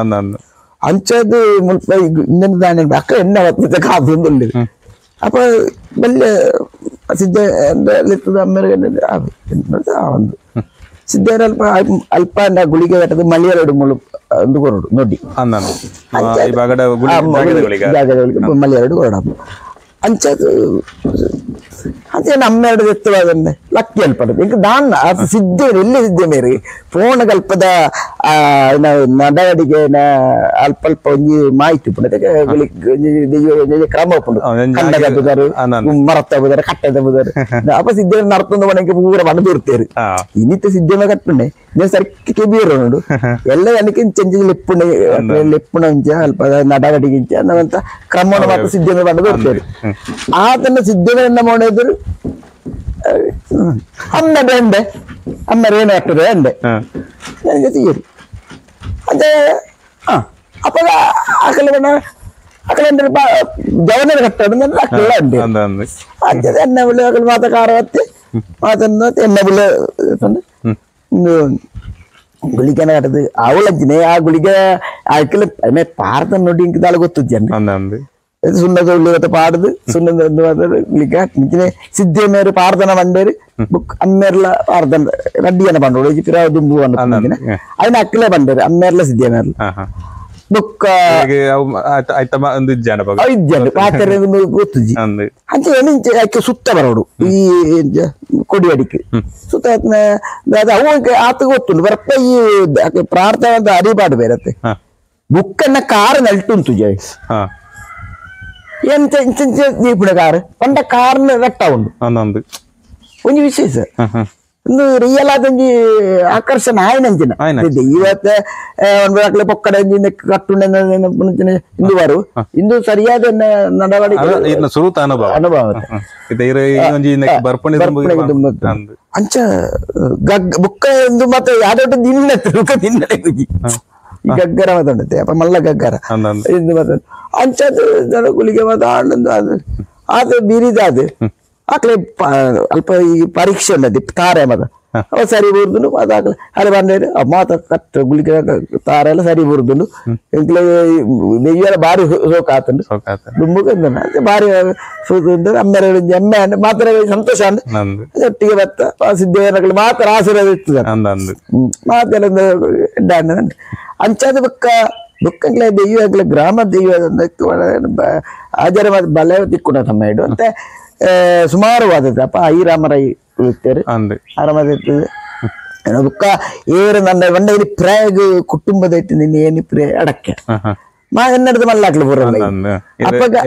ಅಂಚದು ಮುಲ್ಪ ಇನ್ನೊಂದು ದಾನಿ ಅಕ್ಕ ಎಣ್ಣ ಬರ್ತದೆ ಕಾದುಂಡು ಅಪ್ಪ ಬಲ್ಯ ಸಿದ್ಧ ಅಮ್ಮೇರೆ ಒಂದು ಸಿದ್ಧರ ಅಲ್ಪ ಅಲ್ಪ ಗುಳಿಗೆ ಕಟ್ಟದ ಮಲಿಯರಡು ಮುಳು ಒಂದು ಕೊರಡು ನೋಡಿ ಮಲಿಯರಡು ಕೊರಡು ಅಂಚದು ಅಂಚ ಅಂಚೆ ಅಮ್ಮೆರಡು ಎತ್ತುವಾದಂದೆ ಲಕ್ಕಿ ಅಲ್ಪಡ ಈಗ ದಾನ್ನ ಅದು ಸಿದ್ಧ ಎಲ್ಲಿ ಸಿದ್ಧ ಮೇರಿ ಫೋನ್ ಕಲ್ಪದ ನಡವಡಿಗೆ ಅಲ್ಪ ಅಲ್ಪ ಒಂಜಿ ಮಾಹಿತಿ ಉಪ್ಪುಂಡು ಕ್ರಮ ಉಪ್ಪುಂಡು ಕಂಡದ ಬುದಾರು ಮರತ್ತ ಬುದಾರು ಕಟ್ಟದ ಬುದಾರು ಅಪ್ಪ ಸಿದ್ಧ ನರ್ತೊಂದು ಮನೆಗೆ ಪೂರ ಮನ ದೂರ್ತೇರು ಇನ್ನಿತ್ತ ಸಿದ್ಧಮ ಕಟ್ಟುಂಡೆ నేను సరిగ్గా కెబీరు ಉಂಡು ಎಲ್ಲ ನನಗೆ ಚೆಂಜಿ ಲೆಪ್ಪುಣೆ ಲೆಪ್ಪುಣ ಒಂಚ ಅಲ್ಪ ನಡವಡಿಗೆ ಅನ್ನುವಂತ ಕ್ರಮವನ್ನು ಮಾತ್ರ ಸಿದ್ಧನ ಬಂದು ಬರ್ತಾರೆ ಆತನ ಸಿದ್ಧನ ಮಾಡಿದ್ರು ಅಮ್ಮರೆ ಅಂದೆ ಅಮ್ಮರೆ ಏನು ಆಗ್ತದೆ ಅಂದೆ ನನಗೆ ತೀರು ಅದೇ ಅಪ್ಪ ಅಕಲೆ ಅಕಲೆ ಅಂದ್ರೆ ಜವನ ಕಟ್ಟೋದು ಅಕ್ಕಲ್ಲ ಅಂದೆ ಅದೇ ಎಣ್ಣೆ ಬಿಳಿ ಅಕಲೆ ಮಾತ ಕಾರ ಹತ್ತಿ ಮಾತನ್ನು ಎಣ್ಣೆ ಬಿಳಿ ಗುಳಿಗೆನ ಕಟ್ಟದು ಅವಳಜ್ಜಿನೇ ಆ ಗುಳಿಗೆ ಅಕ್ಕಲ ಪಾರ್ದ ನೋಡಿ ಇಂಕದಾಳ ಗೊತ್ತಿದ್ದೆ ಸುಣ್ಣದ ಉಳ್ಳಿ ಪಾಡುದು ಸುಣ್ಣದ ಗುಳಿಗೆ ನಿಂಚಿನ ಸಿದ್ಧ ಮೇರು ಪಾರ್ದನ ಬಂಡೇರು ಬುಕ್ ಅಮ್ಮೇರ್ಲ ಪಾರ್ದನ ರಡ್ಡಿಯನ ಬಂಡೋಳು ಪಿರ ದುಂಬು ಅನ್ನ ಅದನ್ನ ಅಕ್ಕಲೇ ಬಂಡೇರು ಅಮ್ಮೇರ್ಲ ಸಿದ್ಧ ಮೇರ್ಲ ಬುಕ್ ಇಜ್ಜಂಡು ಪಾತ್ರೆ ಗೊತ್ತುಜಿ ಅಂಚೆ ಏನಿಂಚೆ ಅಕ್ಕೆ ಸುತ್ತ ಬರೋಡು ಈ ಕೊಡಿ ಅಡಿಕೆ ಸುತ್ತ ಅವು ಆತ ಗೊತ್ತುಂಟು ಬರಪ್ಪ ಈ ಪ್ರಾರ್ಥನೆ ಅಂತ ಅರಿಪಾಡು ಬೇರತ್ತೆ ಬುಕ್ಕನ್ನ ಕಾರು ನಲ್ಟುಂಟು ಜಯ ಎಂತ ದೀಪುಡ ಕಾರು ಪಂಡ ಕಾರ್ನ ರಟ್ಟ ಉಂಡು ಒಂಜಿ ವಿಶೇಷ ಒಂದು ರಿಯಲ್ ಆದ ಒಂಜಿ ಆಕರ್ಷಣೆ ಆಯ್ನಂಚಿನ ಇವತ್ತ ಒಂದು ಪೊಕ್ಕಡ ಕಟ್ಟುಂಡ ಇಂದು ಬಾರು ಇಂದು ಸರಿಯಾದ ನಡವಳಿಕೆ ಅನುಭವ ಅಂಚ ಗಗ್ ಬುಕ್ಕ ಎಂದು ಮತ್ತೆ ಯಾವ್ದೊಟ್ಟು ದಿನ್ನ ತಿನ್ನಡೆ ಈ ಗಗ್ಗರ ಮಾತಾಡುತ್ತೆ ಅಪ್ಪ ಮಲ್ಲ ಗಗ್ಗರ ಎಂದು ಮಾತಾಡ ಅಂಚದು ಗುಳಿಗೆ ಮಾತ ಆನಂದ ಅದು ಬೀರಿದಾದ ಆಕಲೆ ಅಲ್ಪ ಈ ಪರೀಕ್ಷೆ ಉಂಟು ತಾರೆ ಮತ ಅವ ಸರಿ ಬೂರ್ದುಂಡು ಅದಾಗಲೆ ಅರೆ ಬಂದೇರು ಮಾತ ಕತ್ತ ಗುಳಿಗೆ ತಾರೆ ಎಲ್ಲ ಸರಿ ಬೂರ್ದುಂಡು ಎಂಕ್ಲೆ ದೆಯ್ಯರ ಬಾರಿ ಸೋಕ ಆತುಂಡು ದುಂಬುಕ ಬಾರಿ ಸೋತು ಅಮ್ಮೆರ ಎಮ್ಮೆ ಅಂಡ್ ಮಾತ್ರ ಸಂತೋಷ ಅಂಡ್ ಒಟ್ಟಿಗೆ ಬತ್ತ ಸಿದ್ಧಗಳು ಮಾತ್ರ ಆಶೀರ್ವಾದ ಇರ್ತದೆ ಮಾತೆಲ್ಲ ಅಂಚಾದ ಬೊಕ್ಕ ಬೊಕ್ಕಂಗ್ಲೆ ದೆಯ್ಯಗ್ಲೆ ಗ್ರಾಮ ದೆಯ್ಯ ಆಚಾರ ಬಲ ತಿಕ್ಕುಂಡ ತಮ್ಮ ಇಡು ಅಂತೆ ಸುಮಾರು ವಾದದ್ದು ಅಪ್ಪ I ರಾಮರೈ ಇರ್ತಾರೆ ಆರಾಮದ ಇರ್ತದೆ ಬುಕ್ಕ ಏರು ನನ್ನ ಬಂಡ ಇಲ್ಲಿ ಪ್ರಾಯಗ ಕುಟುಂಬದ ಇಟ್ಟು ನಿನ್ನ ಏನು ಪ್ರೇ ಅಡಕ್ಕೆ ಮಾ ಎನ್ನಡ್ದು ಮಲ್ಲಾಕ್ಲು ಬರಲ್ಲ ಅಪ್ಪಗ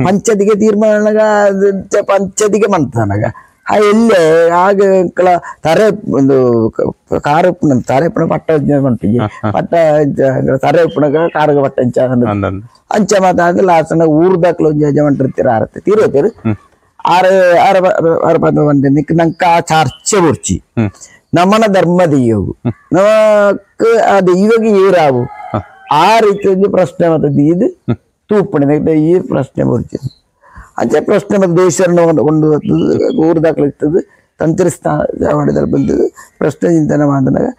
ಪಂಚದಿಗೆ ತೀರ್ಮಾನಗ ಪಂಚದಿಗೆ ಮಂತನಗ ಆ ಎಲ್ಲೆ ಆಗ ತರೆ ಒಂದು ಕಾರು ತರೆ ಪಟ್ಟ ಮಂಟಿಗೆ ಪಟ್ಟ ತರೆ ಉಪ್ಪುನಗ ಕಾರುಗ ಪಟ್ಟ ಅಂಚ ಅಂಚ ಮಾತಾದ ಲಾಸನ ಊರ್ದಾಕ್ಲು ಒಂಜಿ ಯಜಮಾನ್ರು ಆರತ್ತೆ ತೀರೋತೇರು ಆರು ಆರು ಆರು ಪದ ಬಂದೆ ನಿಕ್ ನಂಕ ಆ ಚರ್ಚೆ ಬುರ್ಚಿ ನಮ್ಮನ ಧರ್ಮ ದೆಯ್ಯೋಗು ನಮಕ್ ಆ ದೆಯ್ಯೋಗಿ ಏರಾವು ಆ ರೀತಿ ಒಂದು ಪ್ರಶ್ನೆ ಮತ್ತೆ ಇದು ತೂಪಣೆ ಈ ಪ್ರಶ್ನೆ ಬುರ್ಚಿ ಅಂಚೆ ಪ್ರಶ್ನೆ ಮತ್ತು ದೇಶವನ್ನು ಕೊಂಡು ಊರು ದಾಖಲಿರ್ತದೆ ತಂತ್ರಿಸ್ತಾ ಮಾಡಿದ ಬಂದದ್ದು ಪ್ರಶ್ನೆ ಚಿಂತನೆ ಮಾಡಿದಾಗ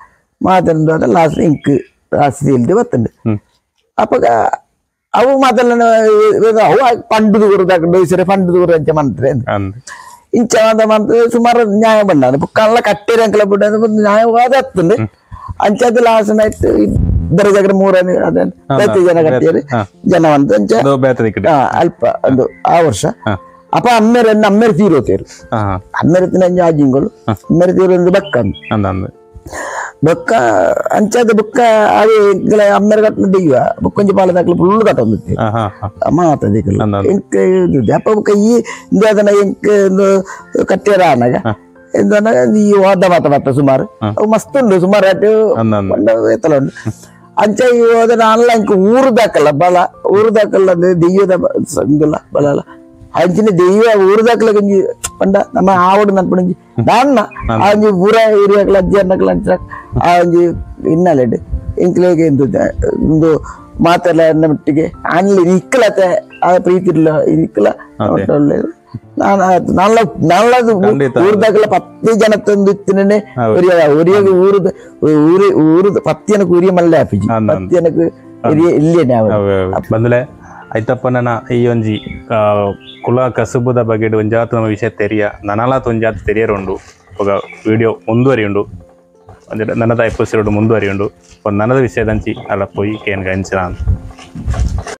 ಮಾತಾಡ ಲಾಸ್ಟ್ ಇಂಕ್ ಆಸ್ತಿ ಇಲ್ದೆ ಬರ್ತದೆ ಅಪ್ಪಗ ಅವು ಮಾತೆಲ್ಲ ಅವು ಪಂಡದ ಗುರು ದೋಸರೆ ಪಂಡದ ಗುರು ಅಂಚೆ ಮಂತ್ರೆ ಇಂಚ ಮಂತ್ರ ಸುಮಾರು ನ್ಯಾಯ ಬಂದ ಕಳ್ಳ ಕಟ್ಟಿರ ಅಂಕಲ ಬಿಟ್ಟ ನ್ಯಾಯವಾದ ಹತ್ತುಂಡು ಅಂಚದ ಲಾಸ್ಟ್ ಆಯ್ತು ಇಬ್ಬರ ಜಾಗರ ಮೂರನೇ ಅದೇ ಜನ ಕಟ್ಟಿಯರು ಜನ ಅಂತ ಅಂಚ ಅಲ್ಪ ಒಂದು ಆ ವರ್ಷ ಅಪ್ಪ ಅಮ್ಮೇರ ಅಮ್ಮೇರು ತೀರೋತೇರು ಅಮ್ಮೇರ ತಿನ್ನ ಆಜಿಂಗಳು ಅಮ್ಮೇರು ತೀರೋದು ಬಕ್ಕ ಬೊಕ್ಕ ಅಂಚಾದ ಬೊಕ್ಕ ಅದೇ ಅಮ್ಮೇರ ಕಟ್ಟನ ದೆಯ್ಯುವ ಬೊಕ್ಕೊಂಜಿ ಪಾಲದಾಕ್ಲು ಫುಲ್ ಕಟ್ಟೊಂದು ಮಾತದಿಕ್ಕಲ್ಲ ಎಂಕ್ ಅಪ್ಪ ಬೊಕ್ಕ ಈ ಇಂದು ಅದನ್ನ ಎಂಕ್ ಕಟ್ಟಿಯರ ಆನಗ ಎಂದು ಈ ಹೋದ ಮಾತ ಮಾತ ಸುಮಾರು ಅವು ಮಸ್ತ್ ಉಂಟು ಸುಮಾರು ಎತ್ತಲ ಉಂಟು ಅಂಚ ಈ ಹೋದ ನಾನೆಲ್ಲ ಇಂಕ ಊರುದಾಕಲ್ಲ ಬಲ ಊರುದಾಕಲ್ಲ ದೆಯ್ಯದ ಇಂದುಲ್ಲ ಬಲ ಅಲ್ಲ ಅಂಚಿನ ದೆಯ್ಯ ಊರುದಾಕಲ ಗಂಜಿ ಪಂಡ ನಮ್ಮ ಆವಡು ನನ್ಪುಣಂಜಿ ದಾನ್ನ ಆ ಒಂಜಿ ಊರ ಏರಿಯಾಕಲ ಅಜ್ಜಿ ಅನ್ನಕಲ ಅಂಚ ಆ ಒಂಜಿ ಹಿನ್ನೆಲೆಡ್ ಎಂಕ್ಲೆಗೆ ಇಂದು ಇಂದು ಮಾತೆಲ್ಲ ಎನ್ನ ಮಟ್ಟಿಗೆ ಆನ್ಲಿ ನಿಕ್ಕಲತೆ ಆ ಪ್ರೀತಿ ಇಲ್ಲ ನಿಕ್ಕಲ ಊರ್ದಾಗಲ ಪತ್ತಿ ಜನ ತಂದು ಇತ್ತಿನೇ ಒರಿಯ ಊರುದ ಊರು ಊರುದ ಪತ್ತಿಯನకు ಉರಿಯ ಮಲ್ಲೆ ಆಪಿಜಿ ಪತ್ತಿಯನకు ಇಲ್ಲೇನೆ
ಬಂದಲೆ ಐತಪ್ಪನ ಈ ಒಂಜಿ ಕುಲ ಕಸುಬುದ ಬಗ್ಗೆ ಒಂಜಾತ್ ನಮ್ಮ ವಿಷಯ ತೆರಿಯ ನನಲಾತ್ ಒಂಜಾತ್ ತೆರಿಯರುಂಡು ఒక ವಿಡಿಯೋ ಮುಂದುವರಿಯುಂಡು ನನ್ನದ ಎಪಿಸೋಡ್ ಮುಂದುವರಿಯುಂಡು ಒಂದು ನನದ ವಿಷಯದಂಚಿ ಅಲ್ಲ ಪೋಯಿ ಕೇನ್ ಗಂಚಿನ.